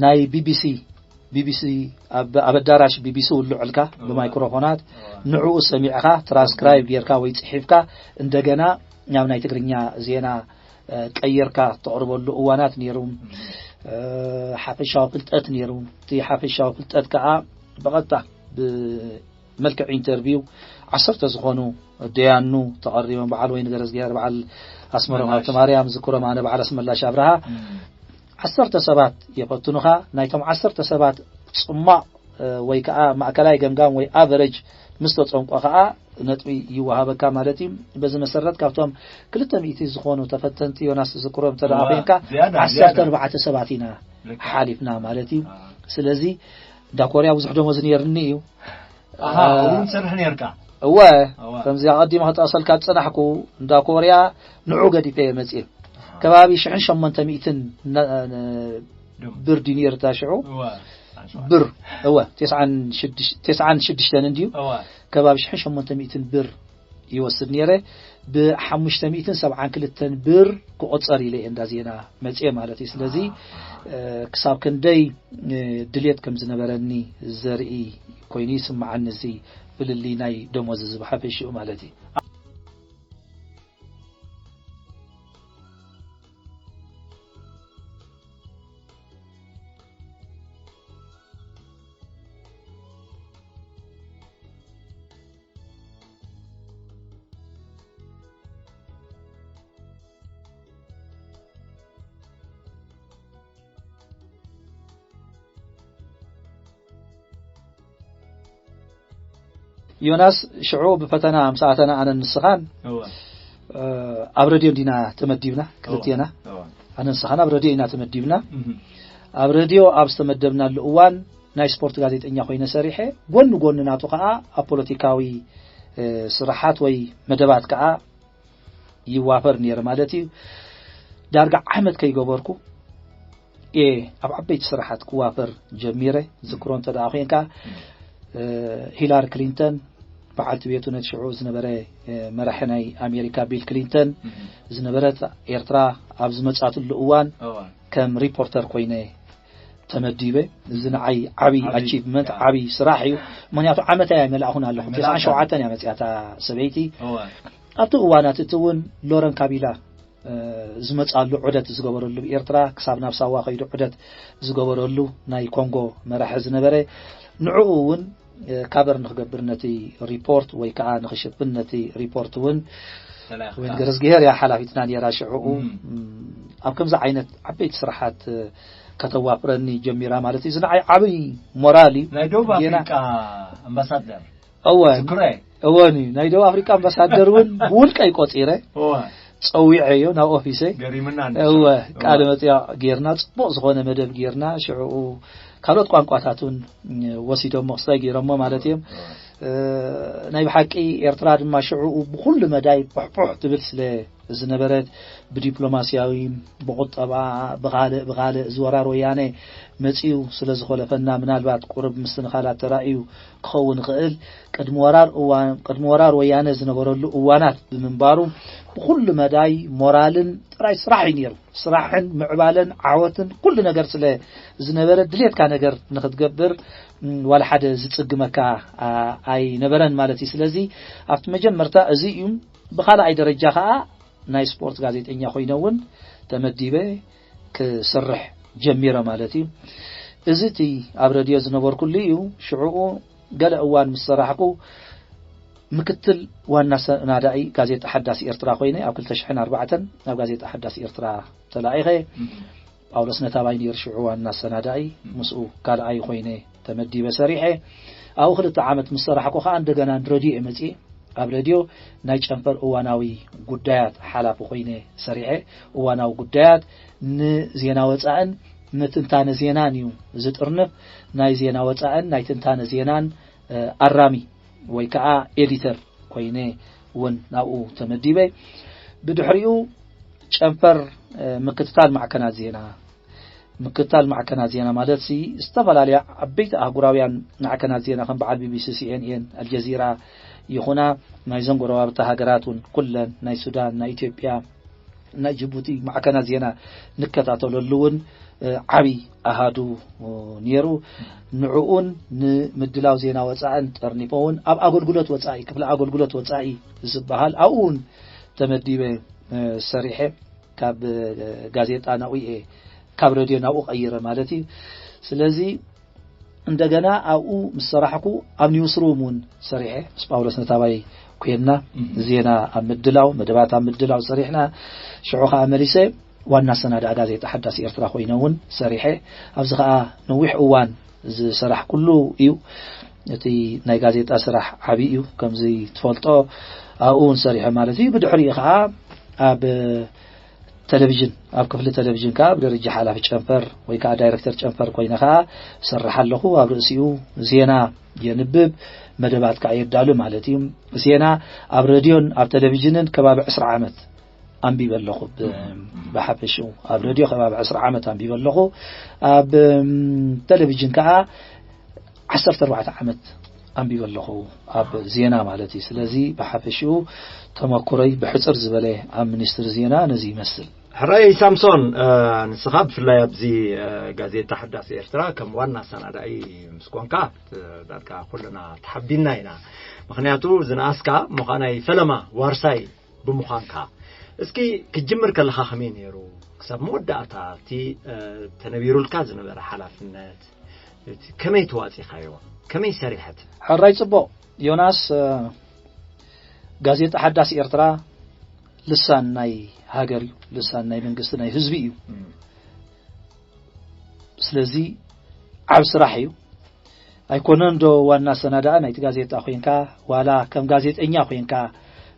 ናይ ቢቢሲ ቢቢሲ ኣብ ኣዳራሽ ቢቢሲ ውልዑልካ ብማይክሮፎናት ንዕኡ ሰሚዕኻ ትራንስክራይብ ጌርካ ወይ ፅሒፍካ እንደገና ናብ ናይ ትግርኛ ዜና ቀይርካ ተቕርበሉ እዋናት ነይሩ። ሓፈሻዊ ፍልጠት ነይሩ። እቲ ሓፈሻዊ ፍልጠት ከዓ ብቐጥታ ብመልክዕ ኢንተርቪው ዓሰርተ ዝኾኑ ደያኑ ተቐሪቦም በዓል ወይኒ ገረዝጊሄር በዓል ኣስመሮም ሃብተማርያም ዝክሮም ኣነ በዓል ኣስመላሽ ኣብርሃ ዓሰርተ ሰባት የፈትኑኻ። ናይቶም ዓሰርተ ሰባት ፅማቕ ወይ ከዓ ማእከላይ ገምጋም ወይ ኣቨረጅ ምስ ተፀምቆ ከዓ ነጥቢ ይወሃበካ ማለት እዩ። በዚ መሰረት ካብቶም ክልተ ሚእቲ ዝኾኑ ተፈተንቲ ዮናስ ትዝክሮም እንተ ደኣ ኮይንካ ዓሰርተ ኣርባዕተ ሰባት ኢና ሓሊፍና ማለት እዩ። ስለዚ እንዳ ኮርያ ብዙሕ ደሞዝ ነይርኒ እዩ። እውን ትሰርሕ ነርካ እወ ከምዚ ኣቐዲመ ክጠቕሰልካ ዝፀናሕኩ እንዳ ኮርያ ንዑ ገዲፈ እየ መፅእ ከባቢ ሽሕን ሸሞንተ ሚእትን ብር ድዩ ነይሩ እታ ሽዑ ብር እወ ተስዓን ሽዱሽተን እንድዩ ከባቢ ሽሕን ሸሞንተ ሚእትን ብር ይወስድ ነይረ ብሓሙሽተ ሚእትን ሰብዓን ክልተን ብር ክቆፀር ኢለ እየ እንዳ ዜና መፅየ ማለት እዩ ስለዚ ክሳብ ክንደይ ድሌት ከም ዝነበረኒ ዘርኢ ኮይኑ ይስምዓኒ እዚ ፍልልይ ናይ ደሞዝ እዚ ብሓፈሽኡ ማለት እዩ። ዮናስ፣ ሽዑ ብፈተና ምስ ኣተና ኣነን ንስኻን፣ እወ። እ፣ ኣብ ረድዮ እንዲና ተመዲብና፣ ክልቴና። እወ። ኣነን ንስኻን ኣብ ረድዮ ኢና ተመዲብና። እህ። ኣብ ረድዮ ኣብ ዝተመደብናሉ እዋን ናይ ስፖርት ጋዜጠኛ ኮይነ ሰሪሐ፣ ጎኒ ጎኒ ናቱ ከኣ ኣብ ፖለቲካዊ፣ እ፣ ስራሓት ወይ መደባት ከኣ ይዋፈር ነይረ ማለት እዩ። ዳርጋ ዓመት ከይገበርኩ እየ ኣብ ዓበይቲ ስራሓት ክዋፈር ጀሚረ። ዝክሮ እንተ ደኣ ኮይንካ፣ እ፣ ሂላሪ ክሊንተን በዓልቲ ቤቱ ነቲ ሽዑ ዝነበረ፣ እ፣ መራሒ ናይ ኣሜሪካ ቢል ክሊንተን እህ። ዝነበረት ኤርትራ ኣብ ዝመጻትሉ እዋን እዋ። ከም ሪፖርተር ኮይነ ተመዲበ። እዚ ንዓይ ዓቢ ዓቢ፣ ኣቺቭመንት፣ ያ። ዓቢ ስራሕ እዩ። ምኽንያቱ ዓመት እያ ይመልኣኹን ኣለኹ። ይመልኣኹን። ተስዓን ሸውዓተን እያ መጽያታ ሰበይቲ። እዋ። ኣብቲ እዋናት እቲ እውን ሎረን ካቢላ፣ እ፣ ዝመጻሉ ዑደት ዝገበረሉ፣ ብኤርትራ ክሳብ ናብ ሳዋ ከይዱ ዑደት ዝገበረሉ ናይ ኮንጎ መራሒ ዝነበረ፣ ንዕኡ እውን፣ እ፣ ካቨር ንክገብር ነቲ ሪፖርት ወይ ከዓ ንክሽፍን ነቲ ሪፖርት እውን ተላኢኽካ። ወይን ገረዝግሄር እያ ሓላፊትና ነይራ ሽዕኡ። እም። እም፣ ኣብ ከምዚ ዓይነት ዓበይቲ ስራሓት፣ እ፣ ከተዋፍረኒ ጀሚራ ማለት እዩ። እዚ ንዓይ ዓብይ ሞራል እዩ። ናይ ደቡብ ጌና ኣፍሪቃ ኣምባሳደር። እወ። ዝክረ። እወን እዩ። ናይ ደቡብ ኣፍሪቃ ኣምባሳደር እውን ብውልቀይ ቆጺረ እወ። ጸዊዐዮ ናብ ኦፊሰይ። ገሪምና እንዲ እወ፣ ሽዑ። ቃለ እወ። መጽያ ጌርና፣ ጽቡቕ ዝኾነ መደብ ጌርና። ሽዕኡ ካልኦት ቋንቋታት እውን ወሲዶሞ፣ ክስታይ ጌሮሞ ማለት እዮም። እወ። እ፣ ናይ ብሓቂ ኤርትራ ድማ ሽዕኡ ብኹሉ መዳይ ፖሕፖሕ ትብል ስለ ዝነበረት፣ ብዲፕሎማስያዊ፣ ብቁጠባ፣ ብኻልእ፣ ብኻልእ፣ እዚ ወራር ወያነ መጺኡ ስለ ዝኾለፈና፣ ምናልባት ቁሩብ ምስትንኻላት ተራእዩ ክኸውን ይኽእል። ቅድሚ ወራር እዋን፣ ቅድሚ ወራር ወያነ ዝነበረሉ እዋናት ብምንባሩ፣ ብኹሉ መዳይ ሞራልን ጥራይ ስራሕ እዩ ነይሩ። ስራሕን ምዕባለን ዓወትን ኩሉ ነገር ስለ ዝነበረ፣ ድሌትካ ነገር ንኽትገብር፣ ም፣ ዋላ ሓደ ዝጽግመካ፣ ኣ፣ ኣይነበረን ማለት እዩ። ስለዚ ኣብቲ መጀመርታ እዚ እዩ። ብኻልኣይ ደረጃ ኸኣ ናይ ስፖርት ጋዜጠኛ ኮይነ እውን ተመዲበ ክሰርሕ ጀሚረ ማለት እዩ። እዚ እቲ ኣብ ረድዮ ዝነበርኩሉ እዩ። ሽዕኡ ገለ እዋን ምስ ሰራሕኩ፣ ምክትል ዋና ሰናዳኢ ጋዜጣ ሓዳስ ኤርትራ ኮይነ ኣብ ክልተ ሽሕን ኣርባዕተን ናብ ጋዜጣ ሓዳስ ኤርትራ ተላኢኸ። እም። ጳውሎስ ነታባይ ነይሩ ሽዑ ዋና ሰናዳኢ፣ እም። ምስኡ ካልኣይ ኮይነ ተመዲበ ሰሪሐ። ኣብኡ ክልተ ዓመት ምስ ሰራሕኩ ኸኣ እንደገና ንረድዮ እየ መጺኤ። ኣብ ረድዮ ናይ ጨንፈር እዋናዊ ጉዳያት ሓላፊ ኮይነ ሰሪሐ። እዋናዊ ጉዳያት ንዜና ወጻእን ንትንታነ ዜናን እዩ ዝጥርንፍ። ናይ ዜና ወጻእን ናይ ትንታነ ዜናን፣ እ፣ ኣራሚ ወይ ከኣ ኤዲተር ኮይነ እውን ናብኡ ተመዲበ። ብድሕሪኡ ጨንፈር፣ እ፣ ምክትታል ማዕከናት ዜና፣ ምክትታል ማዕከናት ዜና ማለት ሲ ዝተፈላለያ ዓበይቲ ኣህጉራውያን ማዕከናት ዜና ከም በዓል ቢ ቢ ሲ፣ ሲ ኤን ኤን፣ ኣልጀዚራ ይኹና፣ ናይዘን ጎረባብቲ ሃገራት እውን ኩለን፣ ናይ ሱዳን፣ ናይ ኢትዮጵያ፣ ናይ ጅቡቲ ማዕከናት ዜና ንከታተለሉ እውን፣ እ፣ ዓቢ ኣሃዱ፣ እ፣ ነይሩ። ንዕኡን ንምድላው ዜና ወጻእን ጠርኒፎ እውን ኣብ ኣገልግሎት ወጻኢ፣ ክፍሊ ኣገልግሎት ወጻኢ ዝበሃል ኣብኡ እውን ተመዲበ፣ እ፣ ሰሪሐ ካብ፣ እ፣ ጋዜጣ ናብኡ እየ፣ ካብ ረድዮ ናብኡ ቀይረ ማለት እዩ። ስለዚ እንደገና ኣብኡ ምስ ሰራሕኩ ኣብ ኒውስሩም እውን ሰሪሐ፣ ምስ ጳውሎስ ነታባይ ኮይንና እም። ዜና ኣብ ምድላው፣ መደባት ኣብ ምድላው ሰሪሕና። ሽዑ ኸኣ መሊሰ ዋና ኣሰናዳኢ ጋዜጣ ሓዳስ ኤርትራ ኮይነ እውን ሰሪሐ። ኣብዚ ኸኣ ነዊሕ እዋን ዝሰራሕኩሉ እዩ። እቲ ናይ ጋዜጣ ስራሕ ዓቢ እዩ፣ ከምዚ ትፈልጦ ኣብኡ እውን ሰሪሐ ማለት እዩ። ብድሕሪኡ ኸኣ ኣብ ቴሌቪዥን፣ ኣብ ክፍሊ ቴሌቪዥን ከኣ ብደረጃ ሓላፊ ጨንፈር ወይ ከኣ ዳይረክተር ጨንፈር ኮይነ ከኣ እሰርሕ ኣለኹ። ኣብ ርእሲኡ ዜና የንብብ፣ መደባት ከኣ የዳሉ ማለት እዩ። ዜና ኣብ ረድዮን ኣብ ቴሌቪዥንን ከባቢ ዕስራ ዓመት ኣንቢበ ኣለኹ። ብ-፣ ብሓፈሽኡ ኣብ ረድዮ ከባቢ ዕስራ ዓመት ኣንቢበ ኣለኹ። ኣብ፣ እም፣ ቴሌቪዥን ከኣ ዓሰርተ ኣርባዕተ ዓመት ኣንቢበ ኣለኹ፣ ኣብ ዜና ማለት እዩ። ስለዚ ብሓፈሽኡ ተመኩሮይ ብሕጽር ዝበለ ኣብ ሚኒስትሪ ዜና ነዚ ይመስል። ሕራይ ሳምሶን፣ እ፣ ንስኻ ብፍላይ ኣብዚ፣ እ፣ ጋዜጣ ሓዳስ ኤርትራ ከም ዋና ኣሰናዳኢ ምስ ኮንካ፣ እ፣ ዳርጋ ኩልና ተሓቢና ኢና። ምኽንያቱ ዝነኣስካ ምዃናይ ፈለማ ዋርሳይ ብምዃንካ። እስኪ ክትጅምር ከለኻ ከመይ ነይሩ? ክሳብ መወዳእታ እቲ፣ እ፣ ተነቢሩልካ ዝነበረ ሓላፍነት፣ እቲ ከመይ ተዋጺኻዮ? ከመይ ሰሪሐት? ሕራይ ጽቡቕ። ዮናስ፣ እ፣ ጋዜጣ ሓዳስ ኤርትራ ልሳን ናይ ሃገር እዩ፣ ልሳን ናይ መንግስቲ፣ ናይ ህዝቢ እዩ። እም። ስለዚ ዓብ ስራሕ እዩ። ኣይኮነን ዶ ዋና ኣሰናዳኢ ናይቲ ጋዜጣ ኮይንካ፣ ዋላ ከም ጋዜጠኛ ኮይንካ፣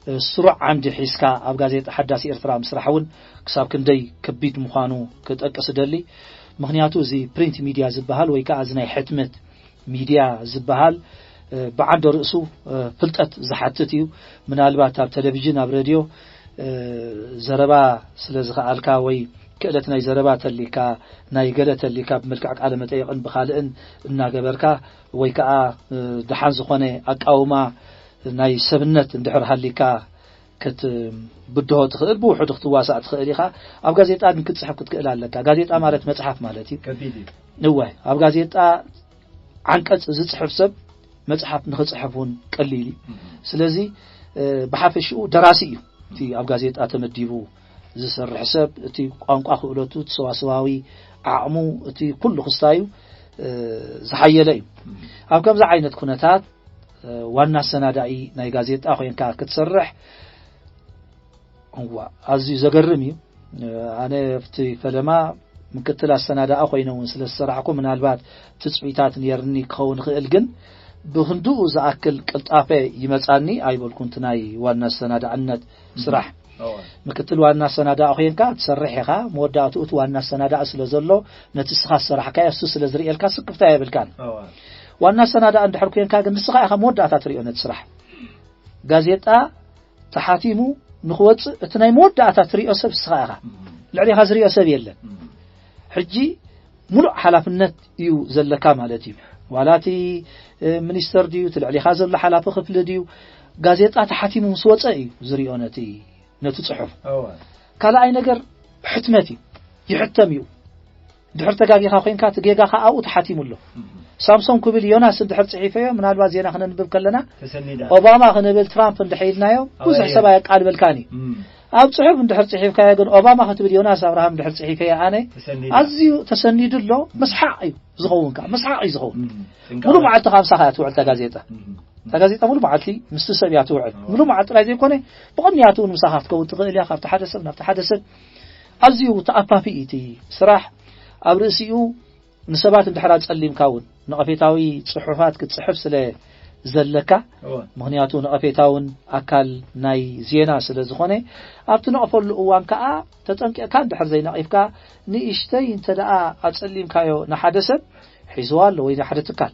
እ፣ ስሩዕ ዓምዲ ሒዝካ ኣብ ጋዜጣ ሓዳስ ኤርትራ ምስራሕ እውን ክሳብ ክንደይ ከቢድ ምዃኑ ክጠቅስ እደሊ። ምኽንያቱ እዚ ፕሪንት ሚድያ ዝበሃል ወይ ከኣ እዚ ናይ ሕትመት ሚድያ ዝበሃል፣ እ፣ ብዓንደ ርእሱ፣ እ፣ ፍልጠት ዝሓትት እዩ። ምናልባት ኣብ ቴሌቪዥን፣ ኣብ ሬድዮ፣ እ፣ ዘረባ ስለ ዝኸኣልካ ወይ ክእለት ናይ ዘረባ ተሊካ፣ ናይ ገለ ተሊካ፣ ብመልክዕ ቃለ መጠይቕን ብኻልእን እናገበርካ፣ ወይ ከኣ፣ እ፣ ደሓን ዝኾነ ኣቃውማ ናይ ሰብነት እንድሕር ሃሊካ፣ ክትብድሆ ትኽእል፣ ብውሕዱ ክትዋሳእ ትኽእል ኢኻ። ኣብ ጋዜጣ ግን ክትጽሕፍ ክትክእል ኣለካ። ጋዜጣ ማለት መጽሓፍ ማለት እዩ። ከቢድ እዩ። እወ፣ ኣብ ጋዜጣ ዓንቀጽ ዝጽሕፍ ሰብ መጽሓፍ ንኽጽሕፍ እውን ቀሊል እዩ። እም። ስለዚ፣ እ፣ ብሓፈሽኡ ደራሲ እዩ እቲ ኣብ ጋዜጣ ተመዲቡ ዝሰርሕ ሰብ። እቲ ቋንቋ ክእለቱ፣ እቲ ሰዋስዋዊ ዓቕሙ፣ እቲ ኩሉ ክስታዩ፣ እ፣ ዝሓየለ እዩ። እም። ኣብ ከምዚ ዓይነት ኩነታት፣ እ፣ ዋና ኣሰናዳኢ ናይ ጋዜጣ ኮይንካ ክትሰርሕ፣ እዋ፣ ኣዝዩ ዘገርም እዩ። ኣነ ኣብቲ ፈለማ ምክትል ኣሰናዳኢ ኮይነ እውን ስለ ዝሰራሕኩ፣ ምናልባት ትጽቢታት ነይርኒ ክኸውን ይኽእል፣ ግን ብክንድኡ ዝኣክል ቅልጣፈ ይመጻኒ ኣይበልኩን። እቲ ናይ ዋና ኣሰናዳእነት ስራሕ፣ እዋ። ምክትል ዋና ኣሰናዳኢ ኮይንካ ትሰርሕ ኢኻ። መወዳእትኡ እቲ ዋና ኣሰናዳኢ ስለ ዘሎ፣ ነቲ እስኻ ዝሰራሕካዮ እሱ ስለ ዝርእየልካ ስክፍታ የብልካን። እዋ። ዋና ኣሰናዳኢ እንድሕር ኮይንካ ግን ንስኻ ኢኻ መወዳእታ ትርእዮ ነቲ ስራሕ። ጋዜጣ ተሓቲሙ ንኽወጽእ እቲ ናይ መወዳእታ ትርእዮ ሰብ ንስኻ ኢኻ። እም። ልዕሌኻ ዝርእዮ ሰብ የለን። እም። ሕጂ ሙሉእ ሓላፍነት እዩ ዘለካ ማለት እዩ። ዋላ እቲ፣ እ፣ ሚኒስተር ድዩ፣ እቲ ልዕሌኻ ዘሎ ሓላፊ ክፍሊ ድዩ፣ ጋዜጣ ተሓቲሙ ምስ ወጸ እዩ ዝርእዮ ነቲ፣ ነቲ ጽሑፍ። እወ። ካልኣይ ነገር ሕትመት እዩ። ይሕተም እዩ። ድሕር ተጋጊኻ ኮይንካ እቲ ጌጋኻ ኣብኡ ተሓቲሙ ኣሎ። እም። ሳምሶን ክብል ዮናስ እንድሕር ጽሒፈዮ፣ ምናልባት ዜና ክነንብብ ከለና፣ ተሰኒዳ። ኦባማ ክንብል ትራምፕ እንድሕር ኢልናዮ፣ ኣበይ ብዙሕ እዩ? ሰብ ኣየቃልበልካን እዩ። እም። ኣብ ጽሑፍ እንድሕር ጽሒፍካዮ ግን፣ ኦባማ ክትብል ዮናስ ኣብርሃም እንድሕር ጽሒፈዮ ኣነ፣ ተሰኒዳ። ኣዝዩ ተሰኒዱ ኣሎ። መስሓቕ እዩ ዝኸውን፣ ከዓ መስሓቕ እዩ ዝኸውን። እም። ሙሉ መዓልቲ ካብ ምሳኻ እያ ትውዕል እታ ጋዜጣ። እም። እታ ጋዜጣ ሙሉ መዓልቲ ምስቲ ሰብ እያ ትውዕል። እም። ሙሉ መዓልቲ ጥራይ ዘይኮነ፣ ብቕንያቱ እውን ምሳኻ ክትከውን ትኽእል እያ፣ ካብቲ ሓደ ሰብ ናብቲ ሓደ ሰብ። ኣዝዩ ተኣፋፊ እዩ እቲ ስራሕ። ኣብ ርእሲኡ ንሰባት እንድሕር ኣጸሊምካ እውን ነቐፌታዊ ጽሑፋት ክትጽሕፍ ስለ ዘለካ፣ እወ። ምኽንያቱ ነቐፌታ እውን ኣካል ናይ ዜና ስለ ዝኾነ፣ ኣብ ትነቕፈሉ እዋን ከኣ ተጠንቂቕካ እንድሕር ዘይነቒፍካ፣ ንእሽተይ እንተ ደኣ ኣጸሊምካዮ ንሓደ ሰብ፣ ሒዝዋ ኣሎ ወይ ንሓደ ትካል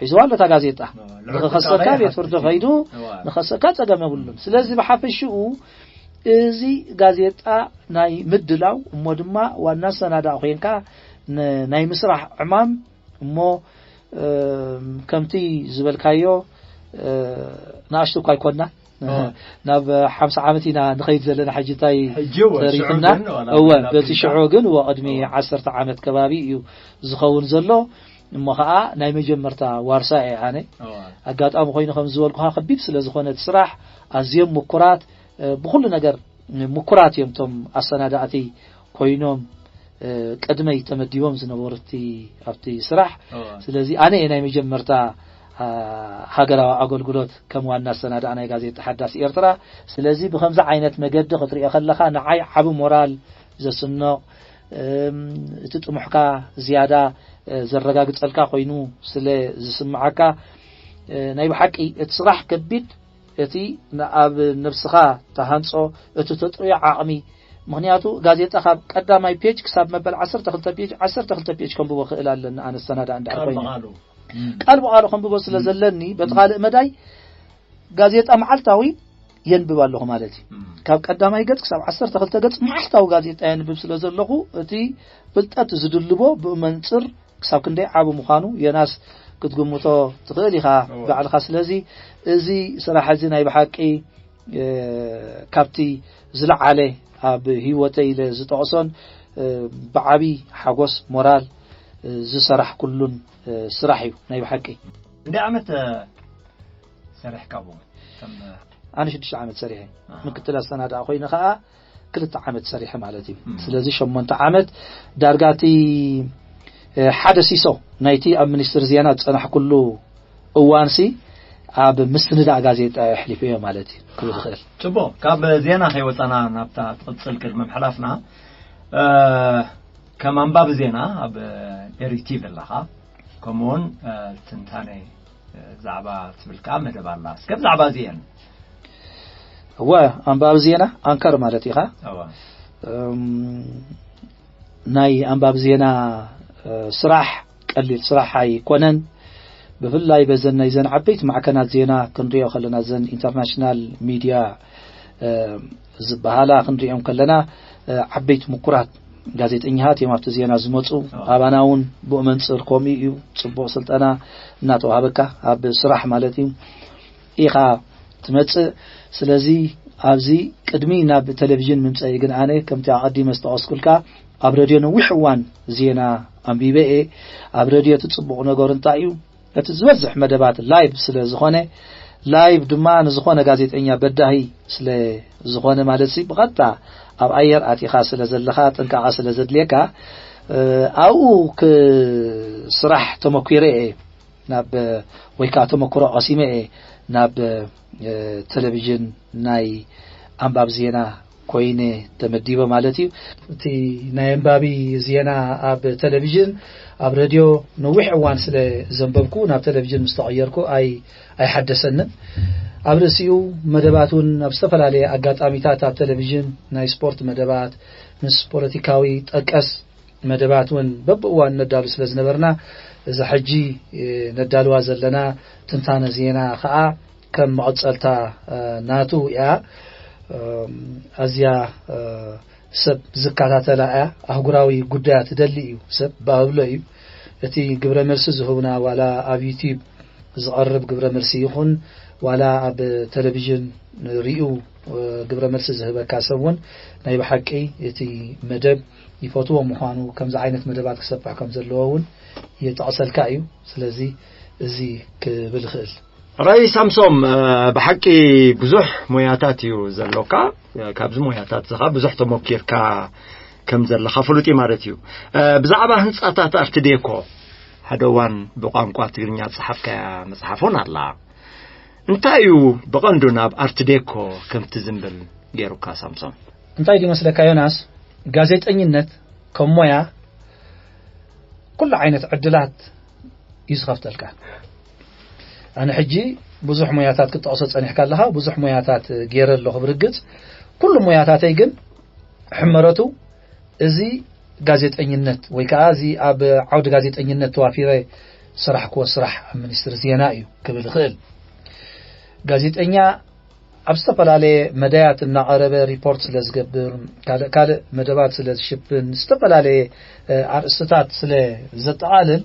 ሒዝዋ ኣሎ እታ ጋዜጣ። እወ፣ ልዑል ንኽኸሰካ ቁጠባ ቤት ፍርዲ ይሓትት እዩ። ከይዱ እወ። ንኸሰካ ጸገም የብሉን። ስለዚ ብሓፈሽኡ እዚ ጋዜጣ ናይ ምድላው እሞ ድማ ዋና ኣሰናዳኢ ኮይንካ ን-፣ ናይ ምስራሕ ዕማም እሞ፣ እም፣ ከምቲ ዝበልካዮ፣ እ፣ ንኣሽቱ እኳ ኣይኮንና። ኦ። ናብ ሓምሳ ዓመት ኢና ንኸይድ ዘለና። ሕጂ እንታይ ሕጂ እወ፣ ሽዑ ተሪፍና? ግን ዋላ እወ፣ ናብ በቲ ትልታ ሽዑ ግን እወ፣ ቅድሚ እወ። ዓሰርተ ዓመት ከባቢ እዩ ዝኸውን ዘሎ። እሞ ኸዓ ናይ መጀመርታ ዋርሳ እየ ኣነ። እወ። ኣጋጣሚ ኮይኑ ከም ዝበልኩኻ ከቢድ ስለ ዝኾነ እቲ ስራሕ፣ ኣዝዮም ምኩራት፣ እ፣ ብኹሉ ነገር ምኩራት እዮም እቶም ኣሰናዳእቲ ኮይኖም፣ እ፣ ቅድመይ ተመዲቦም ዝነበሩ እቲ፣ ኣብቲ ስራሕ። እወ። ስለዚ ኣነ እየ ናይ መጀመርታ፣ አ፣ ሃገራዊ ኣገልግሎት ከም ዋና ኣሰናዳእ ናይ ጋዜጣ ሓዳስ ኤርትራ። ስለዚ ብኸምዚ ዓይነት መገዲ ክትሪኦ ከለኻ ንዓይ ዓቢ ሞራል ዘስንቕ፣ እም፣ እቲ ጥሙሕካ ዝያዳ፣ እ፣ ዘረጋግጸልካ ኮይኑ ስለ ዝስምዓካ፣ እ፣ ናይ ብሓቂ እቲ ስራሕ ከቢድ፣ እቲ ን-፣ ኣብ ነብስኻ ተሃንጾ፣ እቲ ተጥርዮ ዓቕሚ። ምኽንያቱ ጋዜጣ ካብ ቀዳማይ ፔጅ ክሳብ መበል ዓሰርተ ክልተ ፔጅ፣ ዓሰርተ ክልተ ፔጅ ከንብቦ ክእል ኣለኒ ኣነ፣ ኣሰናዳእ እንድሕር ቃል ኮይኑ። ብቓሉ። እም። ቃል ብቓሉ ከንብቦ ስለ እም። ዘለኒ፣ በቲ እም። ካልእ መዳይ ጋዜጣ መዓልታዊ የንብብ ኣለኹ ማለት እዩ። እም። ካብ ቀዳማይ ገጽ ክሳብ ዓሰርተ ክልተ ገጽ መዓልታዊ ጋዜጣ የንብብ ስለ ዘለኹ፣ እቲ ፍልጠት ዝድልቦ ብኡ መንጽር ክሳብ ክንደይ ዓቢ ምዃኑ፣ ዮናስ፣ ክትግምቶ ትኽእል ኢኻ እወ። ባዕልኻ። ስለዚ፣ እዚ ስራሕ እዚ ናይ ብሓቂ፣ እ፣ ካብቲ ዝለዓለ ኣብ ህይወተይ ኢለ ዝጠቕሶን፣ እ፣ ብዓቢ ሓጎስ ሞራል፣ እ፣ ዝሰራሕኩሉን፣ እ፣ ስራሕ እዩ ናይ ብሓቂ። ክንደይ ዓመት፣ እ፣ ሰሪሕካ ብኡ? ከም ኣነ ሽዱሽተ ዓመት ሰሪሐ። ኣሃ። ምክትል ኣሰናዳኢ ኮይነ ኸኣ ክልተ ዓመት ሰሪሐ ማለት እዩ። እም። ስለዚ ሸሞንተ ዓመት ዳርጋ እቲ፣ እ፣ ሓደ ሲሶ ናይቲ ኣብ ሚኒስትሪ ዜና ዝጸናሕኩሉ እዋንሲ ኣብ ምስንዳእ ጋዜጣ ኣሕሊፈዮ ማለት እዩ ክብል ይኽእል። ጽቡቕ፣ ካብ ዜና ከይወጻና ናብታ ትቕጽል ቅድሚ ምሕላፍና፣ እ፣ ከም ኣንባቢ ዜና ኣብ ኤሪ ቲቪ ኣለኻ። ከምኡውን ትንታነ ብዛዕባ ትብል ከዓ መደብ ኣላ። እስከ ብዛዕባ እዚአን እወ፣ ኣንባቢ ዜና ኣንከር ማለት ኢኻ። እወ ናይ ኣንባቢ ዜና ስራሕ ቀሊል ስራሕ ኣይኮነን። ብፍላይ በዘን ናይዘን ዓበይቲ ማዕከናት ዜና ክንሪኦ ከለና፣ ዘን ኢንተርናሽናል ሚድያ ዝበሃላ ክንሪኦም ከለና፣ ዓበይቲ ምኩራት ጋዜጠኛታት እዮም ኣብቲ ዜና ዝመፁ። ኣባና እውን ብኡ መንፅር ከምኡ እዩ። ፅቡቕ ስልጠና እናተዋሃበካ ኣብ ስራሕ ማለት እዩ ኢኻ ትመፅእ። ስለዚ ኣብዚ ቅድሚ ናብ ቴሌቪዥን ምምፀኢ ግን ኣነ ከምቲ ኣቐዲመ ዝጠቐስኩልካ ኣብ ረድዮ ነዊሕ እዋን ዜና ኣንቢበ እየ። ኣብ ረድዮ እቲ ፅቡቕ ነገሩ እንታይ እዩ? እቲ ዝበዝሕ መደባት ላይቭ ስለ ዝኾነ፣ ላይቭ ድማ ንዝኾነ ጋዜጠኛ በዳሂ ስለ ዝኾነ ማለት ሲ ብቐጥታ ኣብ ኣየር ኣቲኻ ስለ ዘለኻ ጥንቃቐ ስለ ዘድልየካ ኣብኡ ስራሕ ተመኪረ እየ ናብ ወይ ከዓ ተመክሮ ቀሲመ እየ ናብ ቴሌቪዥን ናይ ኣንባብ ዜና ኮይነ ተመዲበ ማለት እዩ። እቲ ናይ ኣንባቢ ዜና ኣብ ቴሌቪዥን ኣብ ረድዮ ነዊሕ እዋን ስለ ዘንበብኩ ናብ ቴሌቪዥን ምስ ተቐየርኩ ኣይ ኣይሓደሰንን። ኣብ ርእሲኡ መደባት እውን ኣብ ዝተፈላለየ ኣጋጣሚታት ኣብ ቴሌቪዥን ናይ ስፖርት መደባት ምስ ፖለቲካዊ ጠቀስ መደባት እውን በብእዋን ነዳሉ ስለ ዝነበርና እዛ ሕጂ ነዳልዋ ዘለና ትንታነ ዜና ከዓ ከም መቐፀልታ ናቱ እያ። ኣዝያ ሰብ ዝከታተላ እያ። ኣህጉራዊ ጉዳያ ትደሊ እዩ ሰብ ብኣብሎ እዩ። እቲ ግብረ መልሲ ዝህቡና ዋላ ኣብ ዩቲዩብ ዝቐርብ ግብረ መልሲ ይኹን ዋላ ኣብ ቴሌቪዥን ሪኡ ግብረ መልሲ ዝህበካ ሰብ እውን ናይ ብሓቂ እቲ መደብ ይፈትዎ ምዃኑ ከምዚ ዓይነት መደባት ክሰፍሕ ከም ዘለዎ እውን ይጠቕሰልካ እዩ። ስለዚ እዚ ክብል ይኽእል። ራይ ሳምሶም፣ ብሓቂ ብዙሕ ሞያታት እዩ ዘሎካ። ካብዚ ሞያታት ዝኻ ብዙሕ ተሞኪርካ ከም ዘለኻ ፍሉጥ እዩ ማለት እዩ። ብዛዕባ ህንፃታት ኣርትዴኮ ሓደ እዋን ብቋንቋ ትግርኛ ዝጸሓፍካያ መጽሓፍ እውን ኣላ። እንታይ እዩ ብቐንዱ ናብ ኣርትዴኮ ከምቲ ዝንብል ገይሩካ ሳምሶን? እንታይ ድዩ መስለካ ዮናስ፣ ጋዜጠኝነት ከም ሞያ ኩሉ ዓይነት ዕድላት እዩ ዝኸፍተልካ። ኣነ ሕጂ ብዙሕ ሞያታት ክትጠቕሶ ጸኒሕካ ኣለኻ፣ ብዙሕ ሞያታት ገይረ ኣለኹ ብርግጽ። ኩሉ ሞያታተይ ግን ሕመረቱ እዚ ጋዜጠኝነት ወይ ከዓ እዚ ኣብ ዓውዲ ጋዜጠኝነት ተዋፊረ ዝሰራሕክዎ ስራሕ ኣብ ሚኒስትሪ ዜና እዩ ክብል ይኽእል። ጋዜጠኛ ኣብ ዝተፈላለየ መዳያት እናቐረበ ሪፖርት ስለ ዝገብር፣ ካልእ ካልእ መደባት ስለ ዝሽፍን፣ ዝተፈላለየ ኣርእስትታት ስለ ዘጠቓልል፣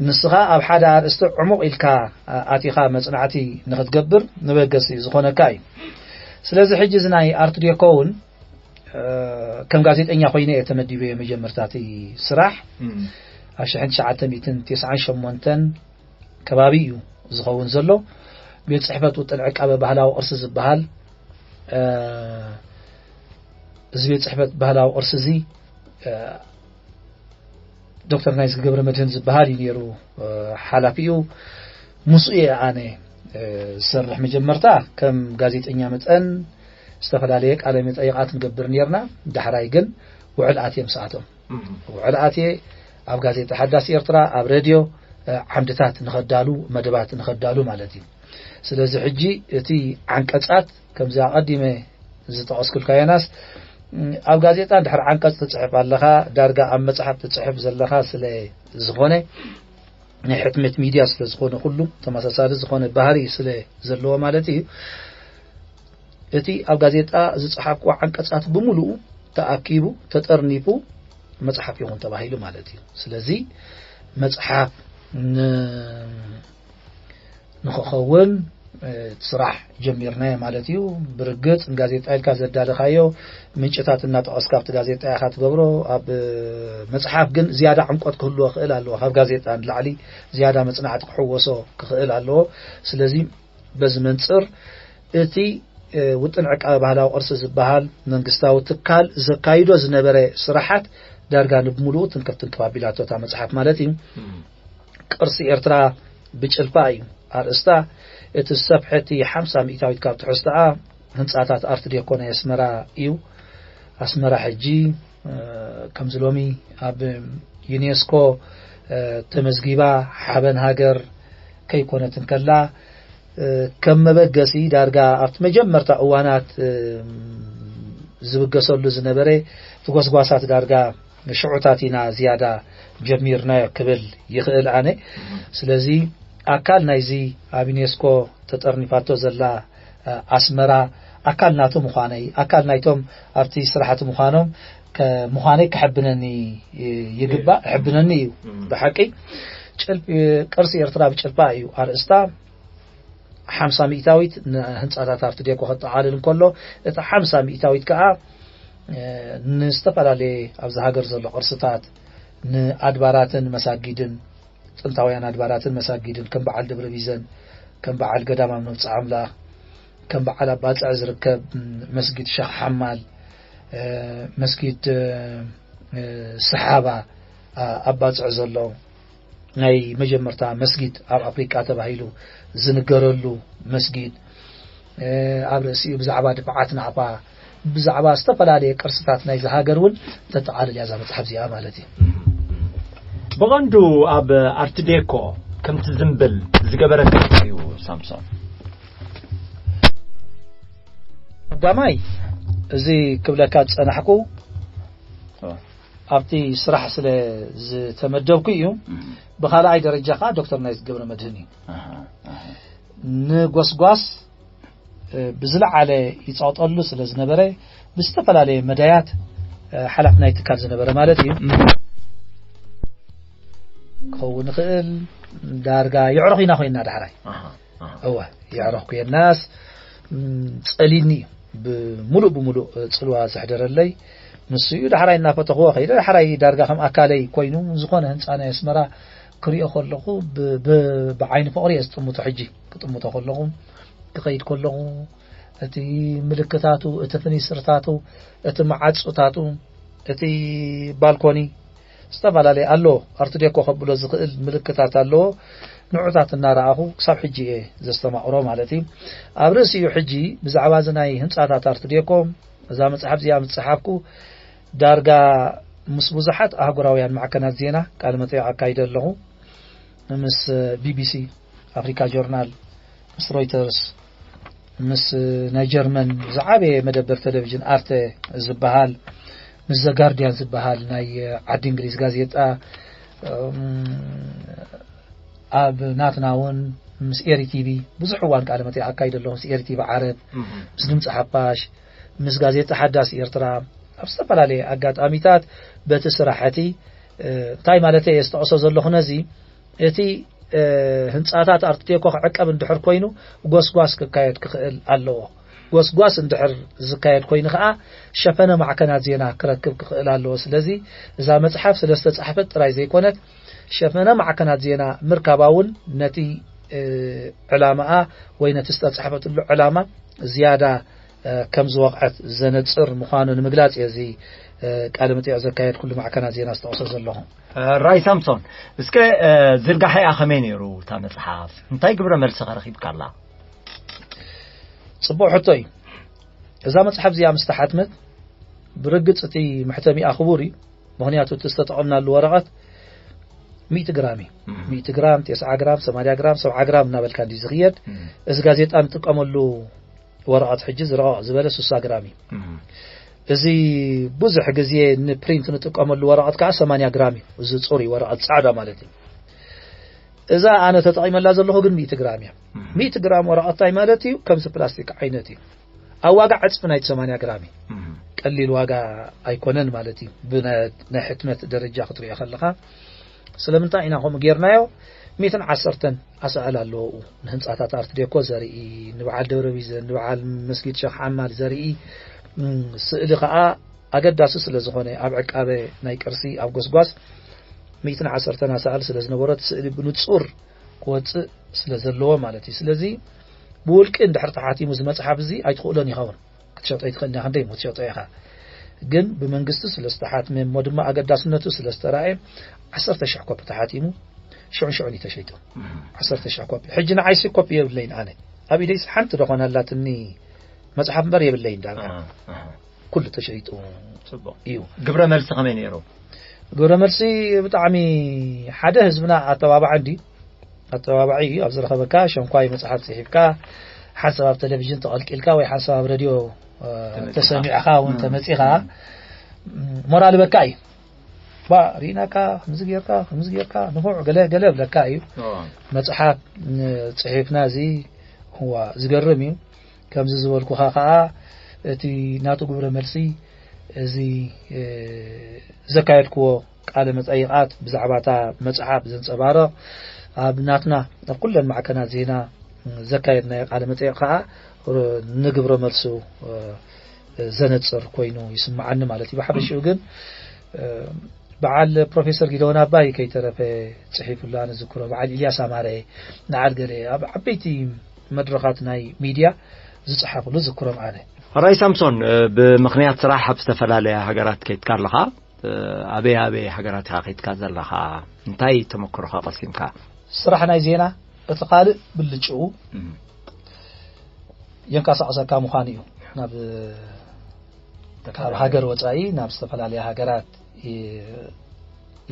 ንስኻ ኣብ ሓደ ኣርእስቲ ዕሙቕ ኢልካ ኣቲኻ መጽናዕቲ ንኽትገብር መበገሲ ዝኾነካ እዩ። ስለዚ ሕጂ እዚ ናይ ኣርት ዴኮ እውን ከም ጋዜጠኛ ኮይነ እየ ተመዲበ። መጀመርታ እቲ ስራሕ ኣብ ሽሕን ትሽዓተ ሚእትን ተስዓን ሸሞንተን ከባቢ እዩ ዝኸውን ዘሎ። ቤት ጽሕፈት ውጥን ዕቃበ ባህላዊ ቅርሲ ዝበሃል፣ እዚ ቤት ጽሕፈት ባህላዊ ቅርሲ እዚ ዶክተር ናይዝጊ ገብረ መድህን ዝበሃል እዩ ነይሩ ሓላፊኡ። ምስኡ እየ ኣነ ዝሰርሕ። መጀመርታ ከም ጋዜጠኛ መጠን ዝተፈላለየ ቃለ መጠይቓት ንገብር ነርና። ዳሕራይ ግን ውዕል ኣትየ ምስኣቶም። ውዕል ኣትየ ኣብ ጋዜጣ ሓዳስ ኤርትራ፣ ኣብ ሬድዮ ዓምድታት ንኸዳሉ፣ መደባት ንኸዳሉ ማለት እዩ። ስለዚ ሕጂ እቲ ዓንቀጻት ከምዚ ኣቐዲመ ዝጠቐስኩልካ ዮናስ፣ ኣብ ጋዜጣ እንድሕር ዓንቀጽ ትጽሕፍ ኣለኻ፣ ዳርጋ ኣብ መጽሓፍ ትጽሕፍ ዘለኻ ስለ ዝኾነ፣ ናይ ሕትመት ሚድያ ስለ ዝኾነ፣ ኩሉ ተመሳሳሊ ዝኾነ ባህሪ ስለ ዘለዎ ማለት እዩ። እቲ ኣብ ጋዜጣ ዝጸሓፍኩዎ ዓንቀጻት ብምሉኡ ተኣኪቡ ተጠርኒፉ መጽሓፍ ይኹን ተባሂሉ ማለት እዩ። ስለዚ መጽሓፍ ንኽኸውን ስራሕ ጀሚርናዮ ማለት እዩ። ብርግጽ ንጋዜጣ ኢልካ ዘዳለኻዮ ምንጭታት እናጠቐስካ ኣብቲ ጋዜጣ ኢኻ ትገብሮ። ኣብ መጽሓፍ ግን ዝያዳ ዕምቆት ክህልዎ ክእል ኣለዎ። ካብ ጋዜጣ ንላዕሊ ዝያዳ መጽናዕቲ ክሕወሶ ክኽእል ኣለዎ። ስለዚ በዚ መንጽር እቲ ውጥን ዕቃበ ባህላዊ ቅርሲ ዝበሃል መንግስታዊ ትካል ዘካይዶ ዝነበረ ስራሓት ዳርጋ ንብምሉኡ ትንክፍ ትንክፍ ኣቢላቶ እታ መጽሓፍ ማለት እዩ። ቅርሲ ኤርትራ ብጭልፋ እዩ ኣርእስታ። እቲ ዝሰፍሐ እቲ ሓምሳ ሚእታዊት ካብ ትሕዝቶኣ ህንጻታት ኣርት ዴኮ ናይ ኣስመራ እዩ። ኣስመራ ሕጂ ከምዚ ሎሚ ኣብ ዩኔስኮ ተመዝጊባ ሓበን ሃገር ከይኮነት እንከላ፣ ከም መበገሲ ዳርጋ ኣብቲ መጀመርታ እዋናት ዝብገሰሉ ዝነበረ፣ እቲ ጎስጓሳት ዳርጋ ሽዑታት ኢና ዝያዳ ጀሚርናዮ ክብል ይኽእል ኣነ። ስለዚ ኣካል ናይዚ ኣብ ዩኔስኮ ተጠርኒፋቶ ዘላ ኣስመራ ኣካል ናቱ ምዃነይ፣ ኣካል ናይቶም ኣብቲ ስራሕቲ ምዃኖም ምዃነይ ክሕብነኒ ይግባእ። ሕብነኒ እዩ። ብሓቂ ቅርሲ ኤርትራ ብጭልፋ እዩ ኣርእስታ። ሓምሳ ሚእታዊት ንህንፃታት ኣርት ዴኮ ከጠቓልል እንከሎ፣ እታ ሓምሳ ሚእታዊት ከዓ ንዝተፈላለየ ኣብዚ ሃገር ዘሎ ቅርስታት፣ ንኣድባራትን መሳጊድን፣ ጥንታውያን ኣድባራትን መሳጊድን፣ ከም በዓል ደብረ ቢዘን፣ ከም በዓል ገዳም ኣብ ነብፂ ኣምላኽ፣ ከም በዓል ኣብ ባፅዕ ዝርከብ መስጊድ ሸኽ ሓማል፣ መስጊድ ሰሓባ ኣብ ባፅዕ ዘሎ ናይ መጀመርታ መስጊድ ኣብ ኣፍሪቃ ተባሂሉ ዝንገረሉ መስጊድ፣ ኣብ ርእሲኡ ብዛዕባ ድፋዓት ናቕፋ፣ ብዛዕባ ዝተፈላለየ ቅርስታት ናይዚ ሃገር እውን ተጠቓልል እያ እዛ መጽሓፍ እዚኣ ማለት እዩ። ብቐንዱ ኣብ ኣርት ዴኮ ከምቲ ዝምብል ዝገበረካ እንታይ እዩ ሳምሶን? ቀዳማይ፣ እዚ ክብለካ ዝጸናሕኩ ኣብቲ ስራሕ ስለ ዝተመደብኩ እዩ። ብኻልኣይ ደረጃ ከዓ ዶክተር ናይዝገብረ መድህን እዩ። ንጎስጓስ ብዝለዓለ ይጸቕጠሉ ስለ ዝነበረ፣ ብዝተፈላለየ መዳያት ሓላፍ ናይ ትካል ዝነበረ ማለት እዩ። ክኸውን ይኽእል። ዳርጋ የዕሩኽ ኢና ኮይንና ዳሕራይ። እወ፣ የዕሩኽ ኮይናስ ጸሊኒ እዩ። ብምሉእ ብምሉእ ጽልዋ ዘሕደረለይ ንሱ እዩ። ዳሕራይ እናፈተኽዎ ከይደ፣ ዳሕራይ ዳርጋ ከም ኣካለይ ኮይኑ፣ ዝኾነ ህንጻ ናይ ኣስመራ ክሪኦ ከለኹ፣ ብ-፣ ብ-፣ ብዓይኒ ፍቕሪ እየ ዝጥምቶ። ሕጂ ክጥምቶ ከለኹ፣ ክኸይድ ከለኹ፣ እቲ ምልክታቱ፣ እቲ ፍኒስርታቱ፣ እቲ መዓጹታቱ፣ እቲ ባልኮኒ፣ ዝተፈላለየ ኣለዎ። ኣርት ዴኮ ከብሎ ዝኽእል ምልክታት ኣለዎ። ንዑታት እናረኣኹ ክሳብ ሕጂ እየ ዘስተማቕሮ ማለት እዩ። ኣብ ርእሲኡ ሕጂ ብዛዕባ እዚ ናይ ህንጻታት ኣርት ዴኮ፣ እዛ መጽሓፍ እዚኣ ምስ ጸሓፍኩ፣ ዳርጋ ምስ ብዙሓት ኣህጉራውያን ማዕከናት ዜና ቃለ መጠይቕ ኣካይደ ኣለኹ። ምስ ቢቢሲ፣ ኣፍሪካ ጆርናል፣ ምስ ሮይተርስ፣ ምስ ናይ ጀርመን ዝዓበየ መደበር ቴሌቪዥን ኣርተ ዝበሃል፣ ምስ ዘጋርዲያን ዝበሃል ናይ ዓዲ እንግሊዝ ጋዜጣ፣ እም፣ ኣብ ናትና እውን ምስ ኤሪ ቲቪ ብዙሕ እዋን ቃለ መጠይቕ ኣካይደ ኣለኹ። ምስ ኤሪ ቲቪ ዓረብ፣ ምስ ድምፂ ሓፋሽ፣ ምስ ጋዜጣ ሓዳስ ኤርትራ፣ ኣብ ዝተፈላለየ ኣጋጣሚታት በቲ ስራሕቲ፣ እ፣ እንታይ ማለት እየ ዝጠቕሶ ዘለኹ ነዚ፣ እቲ፣ እ፣ ህንጻታት ኣርት ዴኮ ክዕቀብ እንድሕር ኮይኑ፣ ጎስጓስ ክካየድ ክኽእል ኣለዎ። ጎስጓስ እንድሕር ዝካየድ ኮይኑ ከኣ፣ ሸፈነ ማዕከናት ዜና ክረክብ ክኽእል ኣለዎ። ስለዚ፣ እዛ መጽሓፍ ስለ ዝተጻሕፈት ጥራይ ዘይኮነት፣ ሸፈነ ማዕከናት ዜና ምርካባ እውን ነቲ፣ እ፣ ዕላማኣ ወይ ነቲ ዝተጻሕፈትሉ ዕላማ ዝያዳ፣ እ፣ ከም ዝወቕዐት ዘነጽር ምዃኑ ንምግላጽ እየ እዚ፣ እ፣ ቃለ መጠይቕ ዘካየድኩሉ ማዕከናት ዜና ዝጠቕሶ ዘለኹ። ራይ ሳምሶን፣ እስከ፣ እ፣ ዝርጋሐኣ ከመይ ነይሩ እታ መጽሓፍ? እንታይ ግብረ መልሲ ከ ረኺብካላ? ጽቡቕ ሕቶ እዩ። እዛ መጽሓፍ እዚኣ ምስ ተሓትመት፣ ብርግጽ እቲ መሕተሚኣ ክቡር እዩ። ምኽንያቱ እቲ ዝተጠቐምናሉ ወረቐት ሚእቲ ግራም እዩ። እም። ሚእቲ ግራም፣ ቴስዓ ግራም፣ ሰማንያ ግራም፣ ሰብዓ ግራም እናበልካ እንድዩ ዝኽየድ። እም። እዚ ጋዜጣ ንጥቀመሉ ወረቐት ሕጂ ዝረቐቕ ዝበለ ስሳ ግራም እዩ። እም። እዚ ብዙሕ ግዜ ንፕሪንት ንጥቀመሉ ወረቐት ከዓ ሰማንያ ግራም እዩ። እዚ ጽሩይ ወረቐት ጻዕዳ ማለት እዩ። እዛ ኣነ ተጠቒመላ ዘለኹ ግን ሚእቲ ግራም እያ። እም። ሚእቲ ግራም ወረቐት እንታይ ማለት እዩ? ከምዚ ፕላስቲክ ዓይነት እዩ። ኣብ ዋጋ ዕጽፊ ናይቲ ሰማንያ ግራም እዩ። እም። ቀሊል ዋጋ ኣይኮነን ማለት እዩ። ብናይ፣ ናይ ሕትመት ደረጃ ክትሪኦ ከለኻ። ስለምንታይ ኢና ከምኡ ጌርናዮ? ሚእትን ዓሰርተን ኣሳእል ኣለዎ። ንህንጻታት ኣርት ዴኮ ዘርኢ፣ ንበዓል ደብረ ቢዘን፣ ንበዓል መስጊድ ሸኽ ሓማል ዘርኢ፣ እም፣ ስእሊ ከኣ ኣገዳሲ ስለ ዝኾነ፣ ኣብ ዕቃበ ናይ ቅርሲ፣ ኣብ ጎስጓስ፣ ሚእትን ዓሰርተን ኣሳእል ስለ ዝነበሮ፣ እቲ ስእሊ ብንጹር ክወጽእ ስለ ዘለዎ ማለት እዩ። ስለዚ፣ ብውልቂ እንድሕር ተሓቲሙ እዚ መጽሓፍ እዚ ኣይትኽእሎን ኢኻ እውን። ክትሸጦ ኣይትኽእልን ኢኻ፣ ክንደይ እሞ ትሸጦ ኢኻ። ግን ብመንግስቲ ስለ ዝተሓትመ፣ እሞ ድማ ኣገዳስነቱ ስለ ዝተራእየ፣ ዓሰርተ ሽሕ ኮፒ ተሓቲሙ፣ ሽዑን ሽዑን እዩ ተሸይጡ። እም። ዓሰርተ ሽሕ ኮፒ። ሕጂ ንዓይሲ ኮፒ የብለይን ኣነ። ኣብ ኢደይስ ሓንቲ ደኾን ኣላትኒ መጽሓፍ እምበር የብለይን ዳርጋ። ኣሃ፣ ኣሃ። ኩሉ ተሸይጡ ጽቡቕ። እዩ። ግብረ መልሲ ከመይ ነይሩ? ግብረ መልሲ ብጣዕሚ ሓደ ህዝብና ኣተባባዒ እንዲ ኣተባባዒ እዩ። ኣብ ዝረኸበካ ሸንኳይ መጽሓፍ ጽሒፍካ ሓንሳብ ኣብ ቴሌቪዥን ተቐልቂልካ ወይ ሓንሳብ ኣብ ሬድዮ ተሰሚዕኻ እውን ተመጺኻ ሞራል በካ እዩ። ባ ሪኢናካ ከምዚ ጌርካ ከምዚ ጌርካ ንፉዕ ገለ ገለ ብለካ እዩ። መጽሓፍ ጽሒፍና እዚ እዋ ዝገርም እዩ። ከምዚ ዝበልኩኻ ከዓ እቲ ናቱ ግብረ መልሲ እዚ ዘካየድክዎ ቃለ መጠይቓት ብዛዕባ እታ መጽሓፍ ዘንጸባርቕ ኣብ ናትና ኣብ ኩለን ማዕከናት ዜና ዘካየድናዮ ቃለ መጠይቕ ከዓ ንግብረ መልሱ ዘነጽር ኮይኑ ይስምዓኒ ማለት እዩ። ብሓፈሽኡ ግን በዓል ፕሮፌሰር ጊደወን ኣባይ ከይተረፈ ጽሒፉላ ንዝክሮ፣ በዓል ኢልያስ ኣማረ ንዓል ገለ ኣብ ዓበይቲ መድረኻት ናይ ሚድያ ዝጸሓፍሉ ዝክሮም ኣነ። ራይ ሳምሶን፣ ብምኽንያት ስራሕ ኣብ ዝተፈላለያ ሃገራት ከይድካ ኣለኻ። ኣበይ ኣበይ ሃገራት ኢኻ ከይድካ ዘለኻ? እንታይ ተመክሮኻ ቀሲምካ? ስራሕ ናይ ዜና እቲ ካልእ ብልጭኡ የንቀሳቕሰካ ምዃኑ እዩ። ናብ ካብ ሃገር ወጻኢ ናብ ዝተፈላለያ ሃገራት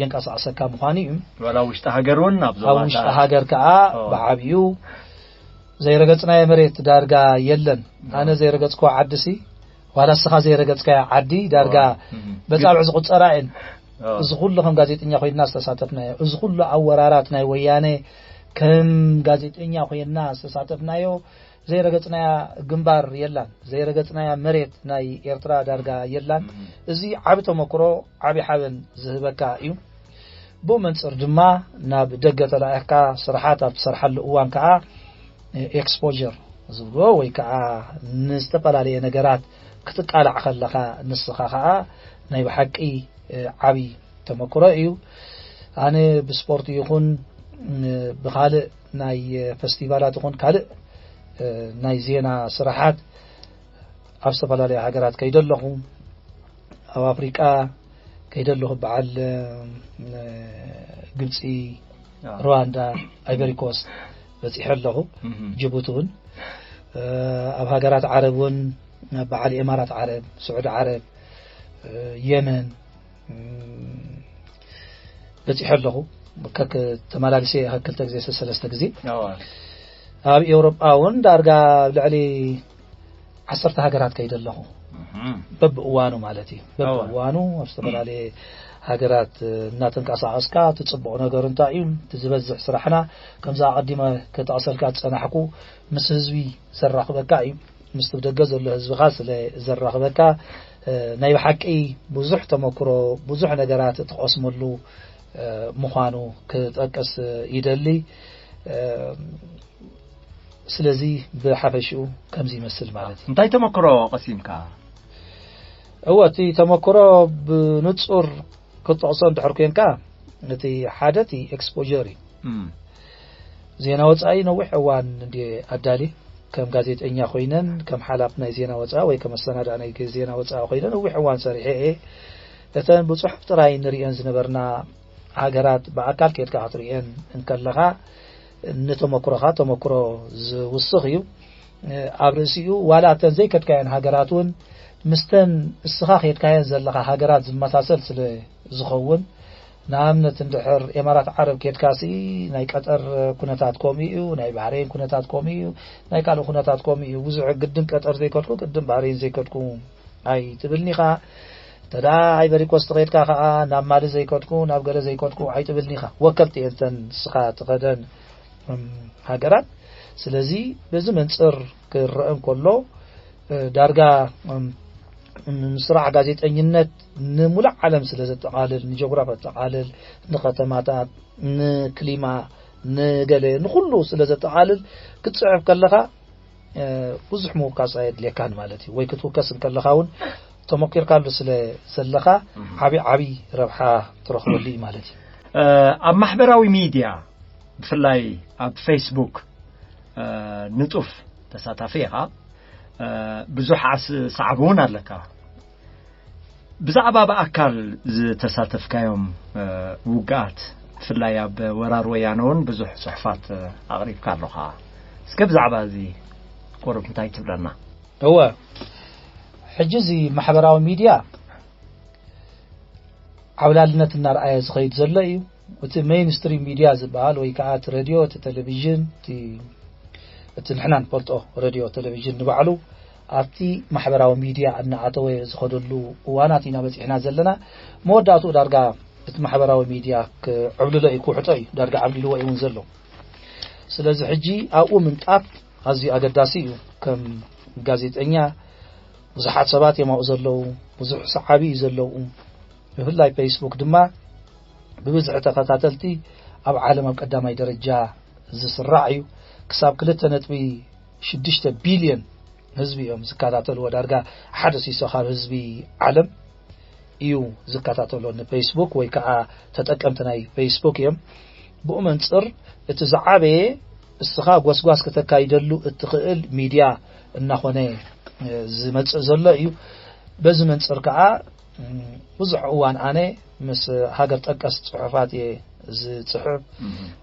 የንቀሳቕሰካ ምዃኑ እዩ። ዋላ ውሽጢ ሃገር እውን ኣብ ውሽጢ ሃገር ከዓ ብዓብዩ ዘይረገጽናዮ መሬት ዳርጋ የለን። ኣነ ዘይረገጽክዋ ዓዲ ሲ ዋላ እስኻ ዘይረገጽካያ ዓዲ ዳርጋ በጻብዕ ዝቁጸራ እየን። እዚ ኩሉ ከም ጋዜጠኛ ኮይንና ዝተሳተፍናዮ፣ እዚ ኩሉ ኣወራራት ናይ ወያነ ከም ጋዜጠኛ ኮይንና ዝተሳተፍናዮ ዘይረገጽናያ ግንባር የላን፣ ዘይረገጽናያ መሬት ናይ ኤርትራ ዳርጋ የላን። እዚ ዓቢ ተመክሮ፣ ዓቢ ሓበን ዝህበካ እዩ። ብኡ መንጽር ድማ ናብ ደገ ተላኢኽካ ስራሓት ኣብ ትሰርሓሉ እዋን ከዓ ኤክስፖር ዝብሎ ወይ ከዓ ንዝተፈላለየ ነገራት ክትቃላዕ ከለኻ ንስኻ ከዓ ናይ ብሓቂ ዓቢ ተመክሮ እዩ። ኣነ ብስፖርት ይኹን ብኻልእ ናይ ፈስቲቫላት ይኹን ካልእ ናይ ዜና ስራሓት ኣብ ዝተፈላለያ ሃገራት ከይደ ኣለኹ። ኣብ ኣፍሪቃ ከይደ ኣለኹ። በዓል ግብፂ፣ ሩዋንዳ፣ ኣይቨሪ ኮስት በፂሐ ኣለኹ። ጅቡቲ እውን ኣብ ሃገራት ዓረብ እውን በዓል ኤማራት ዓረብ፣ ስዑዲ ዓረብ፣ የመን በፂሐ ኣለኹ። ተመላልሰ ክልተ ግዜ ሰለስተ ግዜ። ኣብ ኤውሮጳ እውን ዳርጋ ኣብ ልዕሊ ዓሰርተ ሃገራት ከይደ ኣለኹ። በብእዋኑ ማለት እዩ። በብእዋኑ ኣብ ዝተፈላለየ ሃገራት እናተንቀሳቐስካ እቲ ፅቡቕ ነገር እንታይ እዩ? እቲ ዝበዝሕ ስራሕና ከምዛ ኣቐዲመ ክጠቕሰልካ ዝፀናሕኩ ምስ ህዝቢ ዘራኽበካ እዩ። ምስቲ ብደገ ዘሎ ህዝብኻ ስለ ዘራኽበካ ናይ ብሓቂ ብዙሕ ተመክሮ፣ ብዙሕ ነገራት ትቐስመሉ ምዃኑ ክጠቅስ ይደሊ። ስለዚ ብሓፈሽኡ ከምዚ ይመስል ማለት እዩ። እንታይ ተመክሮ ቀሲምካ? እወ፣ እቲ ተመክሮ ብንጹር ክትጠቕሶ እንድሕር ኮንካ፣ እቲ ሓደ እቲ ኤክስፖር እዩ። ዜና ወጻኢ ነዊሕ እዋን እንድየ ኣዳሊ። ከም ጋዜጠኛ ኮይነን፣ ከም ሓላፍ ናይ ዜና ወጻኢ ወይ ከም ኣሰናዳእ ናይ ዜና ወጻኢ ኮይነ ነዊሕ እዋን ሰሪሐ እየ። እተን ብጽሑፍ ጥራይ ንርእየን ዝነበርና ሃገራት ብኣካል ከድካ ክትርእየን እንከለኻ፣ ንተመክሮኻ ተመክሮ ዝውስኽ እዩ። ኣብ ርእሲኡ ዋላ እተን ዘይከድካየን ሃገራት እውን ምስተን እስኻ ከድካየን ዘለኻ ሃገራት ዝመሳሰል ስለ ዝኸውን፣ ንኣብነት እንድሕር ኤማራት ዓረብ ከድካሲ ናይ ቀጠር ኩነታት ከምኡ እዩ፣ ናይ ባህሬን ኩነታት ከምኡ እዩ፣ ናይ ካልእ ኩነታት ከምኡ እዩ። ብዙሕ ግድን ቀጠር ዘይከድኩ ግድን ባህሬን ዘይከድኩ ኣይትብልኒ ኢኻ። እንተ ደኣ ኣይቨሪኮስት ከድካ ከኣ ናብ ማሊ ዘይከድኩ ናብ ገለ ዘይከድኩ ኣይትብልኒ ኢኻ። ወከልቲ እየን እተን ንስኻ ትኸደን ሃገራት። ስለዚ በዚ መንጽር ክረአ እንከሎ ዳርጋ ምስራዕ ጋዜጠኝነት ንሙሉእ ዓለም ስለ ዘጠቓልል፣ ንጀግራፍ ኣጠቓልል፣ ንኸተማታት፣ ንክሊማ፣ ንገለ ንኹሉ ስለ ዘጠቓልል ክትጽሕፍ ከለኻ ብዙሕ ምውካስ ኣየድልየካን ማለት እዩ። ወይ ክትውከስ እንከለኻ እውን ተመኪርካሉ ስለ ዘለኻ ዓቢ ዓቢ ረብሓ ትረኽበሉ እዩ ማለት እዩ። ኣብ ማሕበራዊ ሚድያ ብፍላይ ኣብ ፌስቡክ ንጡፍ ተሳታፊ ኢኻ። ብዙሕ ኣስ- ሰዓቢ እውን ኣለካ። ብዛዕባ ብኣካል ዝተሳተፍካዮም ውግኣት ብፍላይ ኣብ ወራር ወያነ እውን ብዙሕ ጽሑፋት ኣቕሪብካ ኣለኻ። እስከ ብዛዕባ እዚ ቁሩብ እንታይ ትብለና? እወ፣ ሕጂ እዚ ማሕበራዊ ሚድያ ዓብላልነት እናርኣየ ዝኸይድ ዘሎ እዩ። እቲ ሜይንስትሪም ሚድያ ዝበሃል ወይ ከዓ እቲ ሬድዮ፣ እቲ ቴሌቪዥን፣ እቲ እቲ ንሕና ንፈልጦ ሬድዮ ቴሌቪዥን ንባዕሉ ኣብቲ ማሕበራዊ ሚድያ እናኣተወ ዝኸደሉ እዋናት ኢና በፂሕና ዘለና። መወዳእትኡ ዳርጋ እቲ ማሕበራዊ ሚድያ ክዕብልሎ እዩ፣ ክውሕጦ እዩ፣ ዳርጋ ዓብሊልዎ እዩ እውን ዘሎ። ስለዚ ሕጂ ኣብኡ ምንጣፍ ኣዝዩ ኣገዳሲ እዩ። ከም ጋዜጠኛ ብዙሓት ሰባት እዮም ኣብኡ ዘለዉ፣ ብዙሕ ሰዓቢ እዩ ዘለዉ። ብፍላይ ፌስቡክ ድማ ብብዝሒ ተኸታተልቲ ኣብ ዓለም ኣብ ቀዳማይ ደረጃ ዝስራዕ እዩ። ክሳብ ክልተ ነጥቢ ሽዱሽተ ቢልዮን ህዝቢ እዮም ዝከታተልዎ። ዳርጋ ሓደ ሲሶ ካብ ህዝቢ ዓለም እዩ ዝከታተሎ ንፌስቡክ፣ ወይ ከዓ ተጠቀምቲ ናይ ፌስቡክ እዮም። ብኡ መንፅር እቲ ዝዓበየ እስኻ ጎስጓስ ከተካይደሉ እትኽእል ሚድያ እናኾነ ዝመፅእ ዘሎ እዩ። በዚ መንፅር ከዓ ብዙሕ እዋን ኣነ ምስ ሃገር ጠቀስ ፅሑፋት እየ ዝፅሕፍ።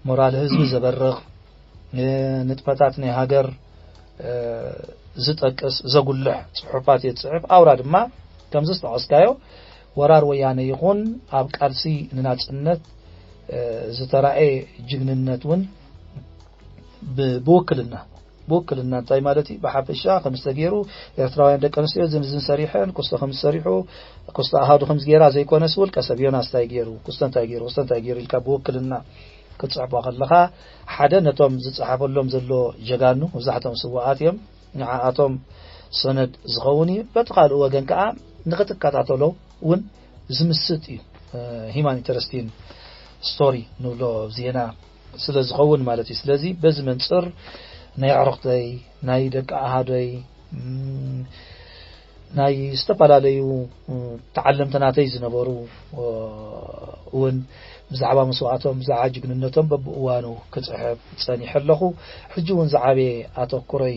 ሞራል ህዝቢ ዘበርቕ፣ ንጥፈታት ናይ ሃገር ዝጠቅስ ዘጉልሕ ፅሑፋት እየ ዝፅሕፍ። ኣውራ ድማ ከምዚ ዝጠቐስካዮ ወራር ወያነ ይኹን ኣብ ቃልሲ ንናፅነት ዝተራእየ ጅግንነት እውን ብውክልና፣ ብውክልና እንታይ ማለት እዩ? ብሓፈሻ ከም ዝተገይሩ ኤርትራውያን ደቂ ኣንስትዮ ዝን ዝን ሰሪሐን ክስቶ ከም ዝሰሪሑ ክስቶ ኣሃዱ ከም ዝገይራ ዘይኮነስ ውልቀ ሰብ ዮናስ እንታይ ገይሩ፣ ክስቶ እንታይ ገይሩ፣ ክስቶ እንታይ ገይሩ ኢልካ ብውክልና ክትፅሕፎ ከለኻ ሓደ ነቶም ዝፀሓፈሎም ዘሎ ጀጋኑ መብዛሕትኦም ስዋኣት እዮም። ንዓኣቶም ሰነድ ዝኸውን እዩ። በቲ ካልእ ወገን ከዓ ንክትከታተሎ እውን ዝምስጥ እዩ። ሂማን ኢንተረስቲን ስቶሪ ንብሎ ዜና ስለ ዝኸውን ማለት እዩ። ስለዚ በዚ መንፅር ናይ ኣዕሩኽተይ፣ ናይ ደቂ ኣሃደይ፣ ናይ ዝተፈላለዩ ተዓለምቲ ናተይ ዝነበሩ እውን ብዛዕባ መስዋእቶም ብዛዕባ ጅግንነቶም በብእዋኑ ክፅሕፍ ፀኒሐ ኣለኹ። ሕጂ እውን ዝዓበየ ኣተኩረይ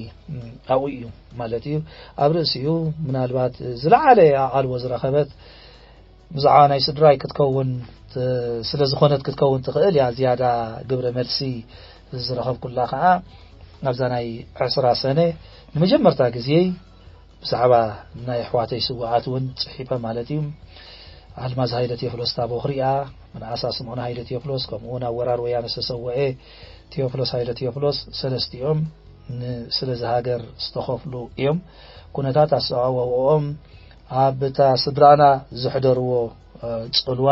ኣብኡ እዩ ማለት እዩ። ኣብ ርእሲኡ ምናልባት ዝለዓለ ኣቓልቦ ዝረኸበት ብዛዕባ ናይ ስድራይ ክትከውን ስለ ዝኾነት ክትከውን ትኽእል እያ። ዝያዳ ግብረ መልሲ ዝረኸብኩላ ከዓ ኣብዛ ናይ ዕስራ ሰነ ንመጀመርታ ግዜ ብዛዕባ ናይ ኣሕዋተይ ስውኣት እውን ፅሒፈ ማለት እዩ። ኣልማዝ ሃይለ ቴዎፍሎስ ታቦኽሪኣ፣ ምንኣሳ ስምኦን ሃይለ ቴዎፍሎስ፣ ከምኡ እውን ኣብ ወራር ወያነ ዝተሰወኤ ቴዎፍሎስ ሃይለ ቴዎፍሎስ፣ ሰለስቲኦም ስለዚ ሃገር ዝተኸፍሉ እዮም። ኩነታት ኣሰዋወኦም ኣብ እታ ስድራና ዘሕደርዎ ፅልዋ፣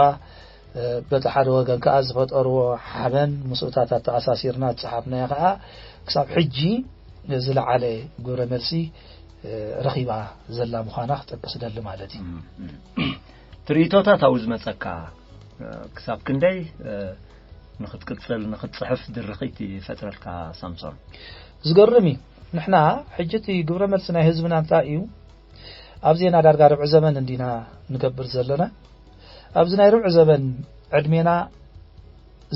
በቲ ሓደ ወገን ከዓ ዝፈጠርዎ ሓበን ምስኡታት ኣተኣሳሲርና ዝፀሓፍናዮ ከዓ ክሳብ ሕጂ ዝለዓለ ግብረ መልሲ ረኺባ ዘላ ምዃና ክጠቅስ ደሊ ማለት እዩ። ትርኢቶታት ኣብኡ ዝመፀካ ክሳብ ክንደይ ንክትቅፅል ንክትፅሕፍ ድርኺት ይፈጥረልካ ሳምሶን? ዝገርም እዩ። ንሕና ሕጂ እቲ ግብረ መልሲ ናይ ህዝብና እንታይ እዩ? ኣብ ዜና ዳርጋ ርብዒ ዘመን እንዲና ንገብር ዘለና። ኣብዚ ናይ ርብዒ ዘመን ዕድሜና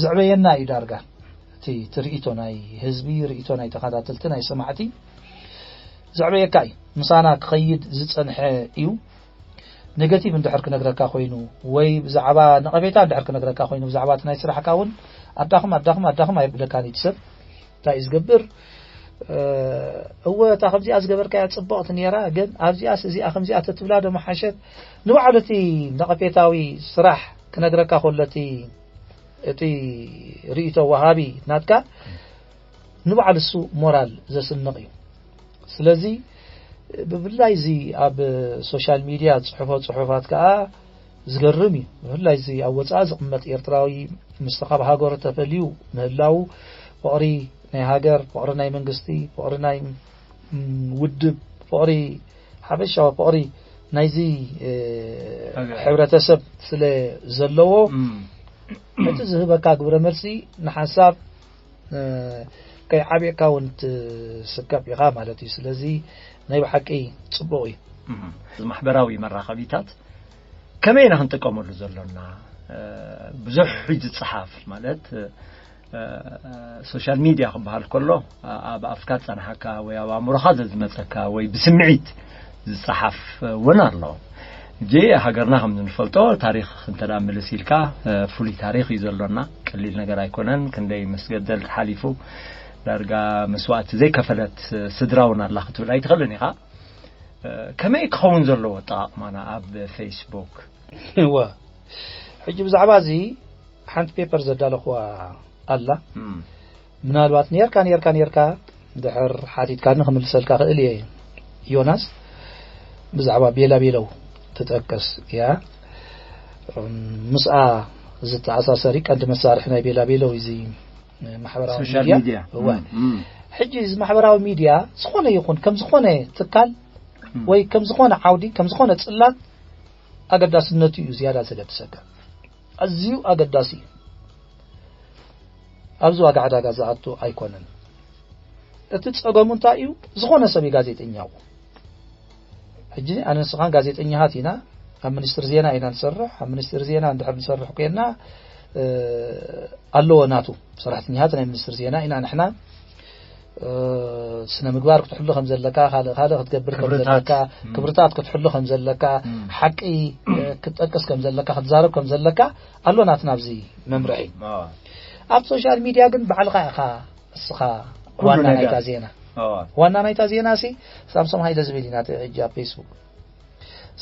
ዘዕበየና እዩ ዳርጋ። እቲ ትርኢቶ ናይ ህዝቢ፣ ርኢቶ ናይ ተኸታተልቲ፣ ናይ ሰማዕቲ ዘዕበየካ እዩ። ምሳና ክኸይድ ዝፀንሐ እዩ። ኔጋቲቭ እንድሕር ክነግረካ ኮይኑ ወይ ብዛዕባ ነቐፌታ እንድሕር ክነግረካ ኮይኑ ብዛዕባ እቲ ናይ ስራሕካ እውን ኣዳኽም ኣዳኽም ኣዳኽም ኣይብለካን እዩ ሰብ። እንታይ እዩ ዝገብር? እወ እታ ከምዚኣ ዝገበርካያ ፅብቕቲ ነይራ፣ ግን ኣብዚኣስ እዚኣ ከምዚኣ ተትብላ ዶ መሓሸት? ንባዕሉ እቲ ነቐፌታዊ ስራሕ ክነግረካ ከሎ እቲ እቲ ርእይቶ ወሃቢ ናትካ ንባዕሉ እሱ ሞራል ዘስንቕ እዩ። ስለዚ ብፍላይ እዚ ኣብ ሶሻል ሚድያ ዝፅሕፎ ፅሑፋት ከዓ ዝገርም እዩ። ብፍላይ እዚ ኣብ ወፃኢ ዝቕመጥ ኤርትራዊ ምስቲ ካብ ሃገሩ ተፈልዩ ምህላው ፍቕሪ ናይ ሃገር፣ ፍቕሪ ናይ መንግስቲ፣ ፍቕሪ ናይ ውድብ፣ ፍቕሪ ሓበሻዊ ፍቕሪ ናይዚ ሕብረተሰብ ስለ ዘለዎ እቲ ዝህበካ ግብረ መልሲ ንሓንሳብ ከይዓብየካ እውን ትስከፍ ኢኻ ማለት እዩ። ስለዚ ናይ ብሓቂ ፅቡቕ እዩ። እዚ ማሕበራዊ መራኸቢታት ከመይ ኢና ክንጥቀመሉ ዘሎና? ብዙሕ ዝፀሓፍ ማለት ሶሻል ሚድያ ክበሃል ከሎ ኣብ ኣፍካ ዝፀንሓካ ወይ ኣብ ኣእምሮኻ ዘዝመፀካ ወይ ብስምዒት ዝፀሓፍ እውን ኣሎ። እጂ ሃገርና ከም እንፈልጦ ታሪኽ እንተ ደኣ ምልስ ኢልካ ፍሉይ ታሪኽ እዩ ዘሎና። ቀሊል ነገር ኣይኮነን። ክንደይ መስገደል ተሓሊፉ ዳርጋ መስዋእቲ ዘይከፈለት ስድራ እውን ኣላ ክትብል ኣይትኽእልን ኢኻ። ከመይ ክኸውን ዘለዎ ኣጠቓቕማና ኣብ ፌስቡክ? እወ ሕጂ ብዛዕባ እዚ ሓንቲ ፔፐር ዘዳለኹዋ ኣላ። እም። ምናልባት ኔርካ፣ ኔርካ፣ ኔርካ ድሕር ሓቲትካኒ ክምልሰልካ ክእል እየ። ዮናስ፣ ብዛዕባ ቤላ ቤለው ትጠቅስ እያ። እም፣ ምስኣ ዝተኣሳሰሪ ቀንዲ መሳርሒ ናይ ቤላ ቤለው እዚ ማሕበራዊ ሶሻል ሚድያ። ሚድያ። እወ። እም፣ እም። ሕጂ እዚ ማሕበራዊ ሚድያ ዝኾነ ይኹን፣ ከም ዝኾነ ትካል እም። ወይ ከም ዝኾነ ዓውዲ፣ ከም ዝኾነ ጽላት ኣገዳስነቱ እዩ ዝያዳ ዘገድሰካ። ኣዝዩ ኣገዳሲ እዩ። ኣብዚ ዋጋ ዕዳጋ ዝኣቱ ኣይኮነን። እቲ ጸገሙ እንታይ እዩ? ዝኾነ ሰብ እዩ ጋዜጠኛ። ሕጂ ኣነ ንስኻን ጋዜጠኛታት ኢና፣ ኣብ ሚኒስትሪ ዜና ኢና ንሰርሕ። ኣብ ሚኒስትሪ ዜና እንድሕር ንሰርሕ ኮይና፣ እ፣ ኣለዎ ናቱ ሰራሕተኛታት ናይ ሚኒስትሪ ዜና ኢና ንሕና። እ፣ ስነ ምግባር ክትሕሉ ከም ዘለካ፣ ካልእ፣ ካልእ ክትገብር ከም ክብርታት። ዘለካ፣ እም። ክብርታት ክትሕሉ ከም ዘለካ፣ እም። ሓቂ፣ እ፣ ክትጠቅስ ከም ዘለካ፣ ክትዛረብ ከም ዘለካ ኣሎ ናትና ኣብዚ መምርሒ። ኣዎ። ኣብ ሶሻል ሚድያ ግን ባዕልኻ ኢኻ፣ እስኻ ኩሉ ዋና ነገር። ናይታ ዜና። ኣዎ። ዋና ናይታ ዜና ሲ ሳምሶም ሃይለ ዝብል ኢና እቲ ሕጂ ኣብ ፌስቡክ።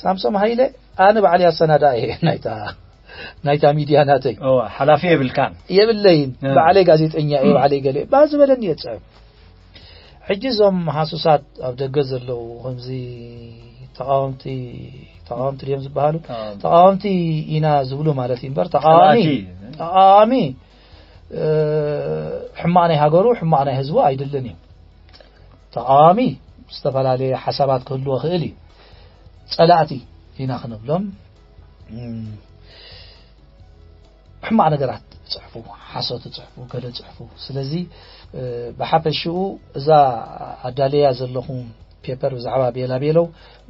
ሳምሶም ሃይለ፣ ኣነ ባዕለይ ኣሰናዳ እየ ናይታ፣ ናይታ ሚድያ ናተይ። ኣዎ፣ ሓላፊ የብልካን። የብለይን። እ። ባዕለይ ጋዜጠኛ እየ፣ ባዕለይ ገለ እየ። ባዚ በለኒ እየ ዝጽዕብ። ሕጂ እዞም ሃሱሳት ኣብ ደገ ዘለዉ፣ ከምዚ ተቃወምቲ፣ ተቃወምቲ ድዮም ዝበሃሉ? ተቃወምቲ። ተቃወምቲ ኢና ዝብሉ ማለት እዩ እምበር፣ ተቃዋሚ፣ ጸላእቲ። ተቃዋሚ፣ እ፣ ሕማቅ ናይ ሃገሩ፣ ሕማቅ ናይ ህዝቡ ኣይደልን እዩ። ተቃዋሚ ዝተፈላለየ ሓሳባት ክህልዎ ክእል እዩ። ጸላእቲ ኢና ክንብሎም፣ እም፣ ሕማቕ ነገራት ጽሕፉ፣ ሓሶት ጽሕፉ፣ ገለ ጽሕፉ። ስለዚ፣ እ፣ ብሓፈሽኡ እዛ ኣዳለያ ዘለኹ ፔፐር ብዛዕባ ቤላ ቤለው፣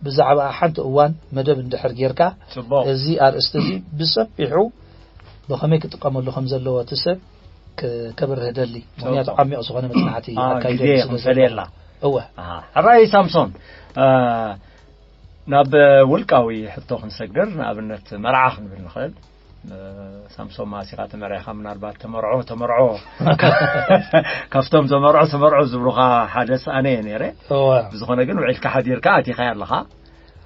ብዛዕባ ሓንቲ እዋን መደብ እንድሕር ጌርካ፣ ጽቡቕ። እዚ ኣርእስቲ እዚ ብሰፊሑ ብኸመይ ክጥቀመሉ ከም ዘለዎ እቲ ሰብ ክ-፣ ከብርህ ደሊ። ምኽንያቱ ጽቡቕ። ዓሚቕ ዝኾነ መጽናዕቲ አ፣ ኣካይደ ግዜ ስለ ዘለኹ። ክንፈልየላ። እወ። ኣሃ። ሕራይ ሳምሶን፣ እ፣ ናብ ውልቃዊ ሕቶ ክንሰግር፣ ንኣብነት መርዓ ክንብል ንኽእል። እ፣ ሳምሶን ማሲኻ ተመርዒኻ፣ ምናልባት ተመርዖ፣ ተመርዖ፣ ካብቶም ተመርዖ፣ ተመርዖ ዝብሉኻ ሓደ ኣነ እየ ነይረ። እወ። ብዝኾነ ግን ውዒልካ ሓዲርካ ኣቲኻ ኣለኻ።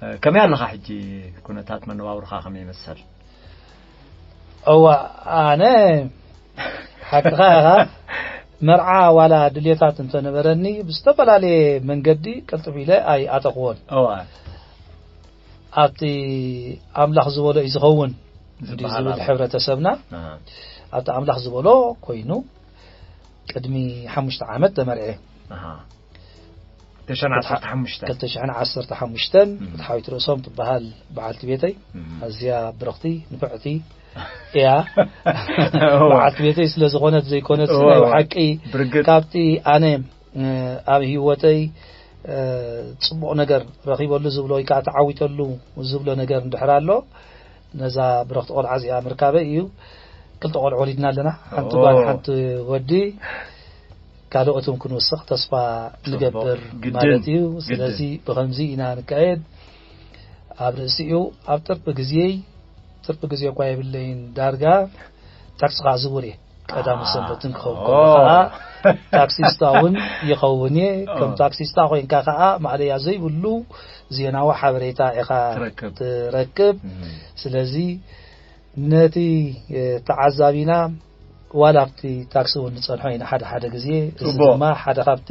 እ፣ ከመይ ኣለኻ ሕጂ? ኩነታት መነባብሮኻ ከመይ ይመስል? እዋ፣ ኣነ ሓቅኻ ኢኻ። መርዓ ዋላ ድልየታት እንተነበረኒ ብዝተፈላለየ መንገዲ ቅልጥፍ ኢለ ኣይኣተኽዎን። እዋ። ኣብቲ ኣምላኽ ዝበሎ እዩ ዝኸውን እንዲ ዝበሃል ዝብል ኣሎ። ሕብረተሰብና ኣሃ። ኣብቲ ኣምላኽ ዝበሎ ኮይኑ ቅድሚ ሓሙሽተ ዓመት ተመርዐ። ኣሃ። ክልተ ሽሕን ዓሰርተ ሓሙሽተ። ክልተ ሽሕን ዓሰርተ ሓሙሽተን እም። ብትሓዊት ርእሶም ትበሃል በዓልቲ ቤተይ እም። ኣዝያ ብርኽቲ ንፍዕቲ እያ። እዋ። በዓልቲ ቤተይ ስለ ዝኾነት ዘይኮነት እዋ፣ ናይ እዋ። ብሓቂ ብርግጽ። ካብቲ ኣነ፣ እ፣ ኣብ ህይወተይ፣ እ፣ ጽቡቕ ነገር ረኺበሉ ዝብሎ ወይ ከዓ ተዓዊተሉ ዝብሎ ነገር እንድሕር ኣሎ፣ ነዛ ብርኽቲ ቆልዓ እዚኣ ምርካበይ እዩ። ክልተ ቆልዑ ወሊድና ኣለና። ሓንቲ ኦ። ጓል፣ ሓንቲ ወዲ። ካልኦት እውን ክንውስኽ ተስፋ ጽቡቕ። ንገብር ግድን፣ ማለት እዩ። ግድን። ስለዚ ብኸምዚ ኢና ንካየድ። ኣብ ርእሲኡ ኣብ ትርፊ ግዜይ፣ ትርፊ ግዜ እኳ የብለይን ዳርጋ፣ ታክሲ ከኣ ዝውር እየ። ቀዳምን አ፣ ሰንበትን ክኸውን ኦ። ከሎ ከኣ ታክሲስታ እውን ይኸውን እየ። ከም ኦ። ታክሲስታ ኮይንካ ከኣ ማእለያ ዘይብሉ ዜናዊ ሓበሬታ ኢኻ ትረክብ። ትረክብ። እም። ስለዚ ነቲ፣ እ፣ ተዓዛቢና ዋላ ኣብቲ ታክሲ እውን ንጸንሖ ኢና ሓደ ሓደ ግዜ። እዚ ጽቡቕ። ድማ ሓደ ካብቲ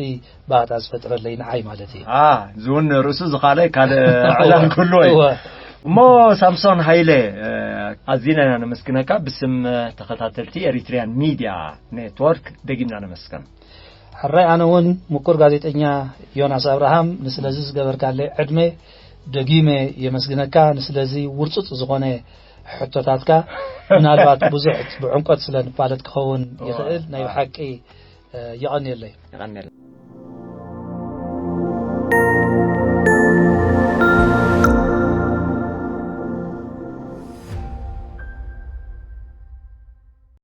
ባህታ ዝፈጥረለይ ንዓይ ማለት እዩ። አ፣ እዚ እውን ርእሱ ዝኻለ ካልእ ዕላል ክህልዎ እዩ። እወ። እሞ ሳምሶን ሃይለ፣ እ፣ ኣዚና ኢና ነመስግነካ። ብስም ተኸታተልቲ ኤሪትሪያን ሚድያ ኔትወርክ ደጊምና ነመስግን። ሕራይ ኣነ እውን ምኩር ጋዜጠኛ ዮናስ ኣብርሃም ንስለዚ ዝገበርካለይ ዕድመ ደጊመ የመስግነካ። ንስለዚ ውርጹጽ ዝኾነ ሕቶታትካ ምናልባት ብዙሕ ብዕምቆት ስለ ንፋለጥ ክኸውን እወ። ይኽእል። ናይ ብሓቂ፣ እ፣ የቐንየለይ። የቐንየለይ።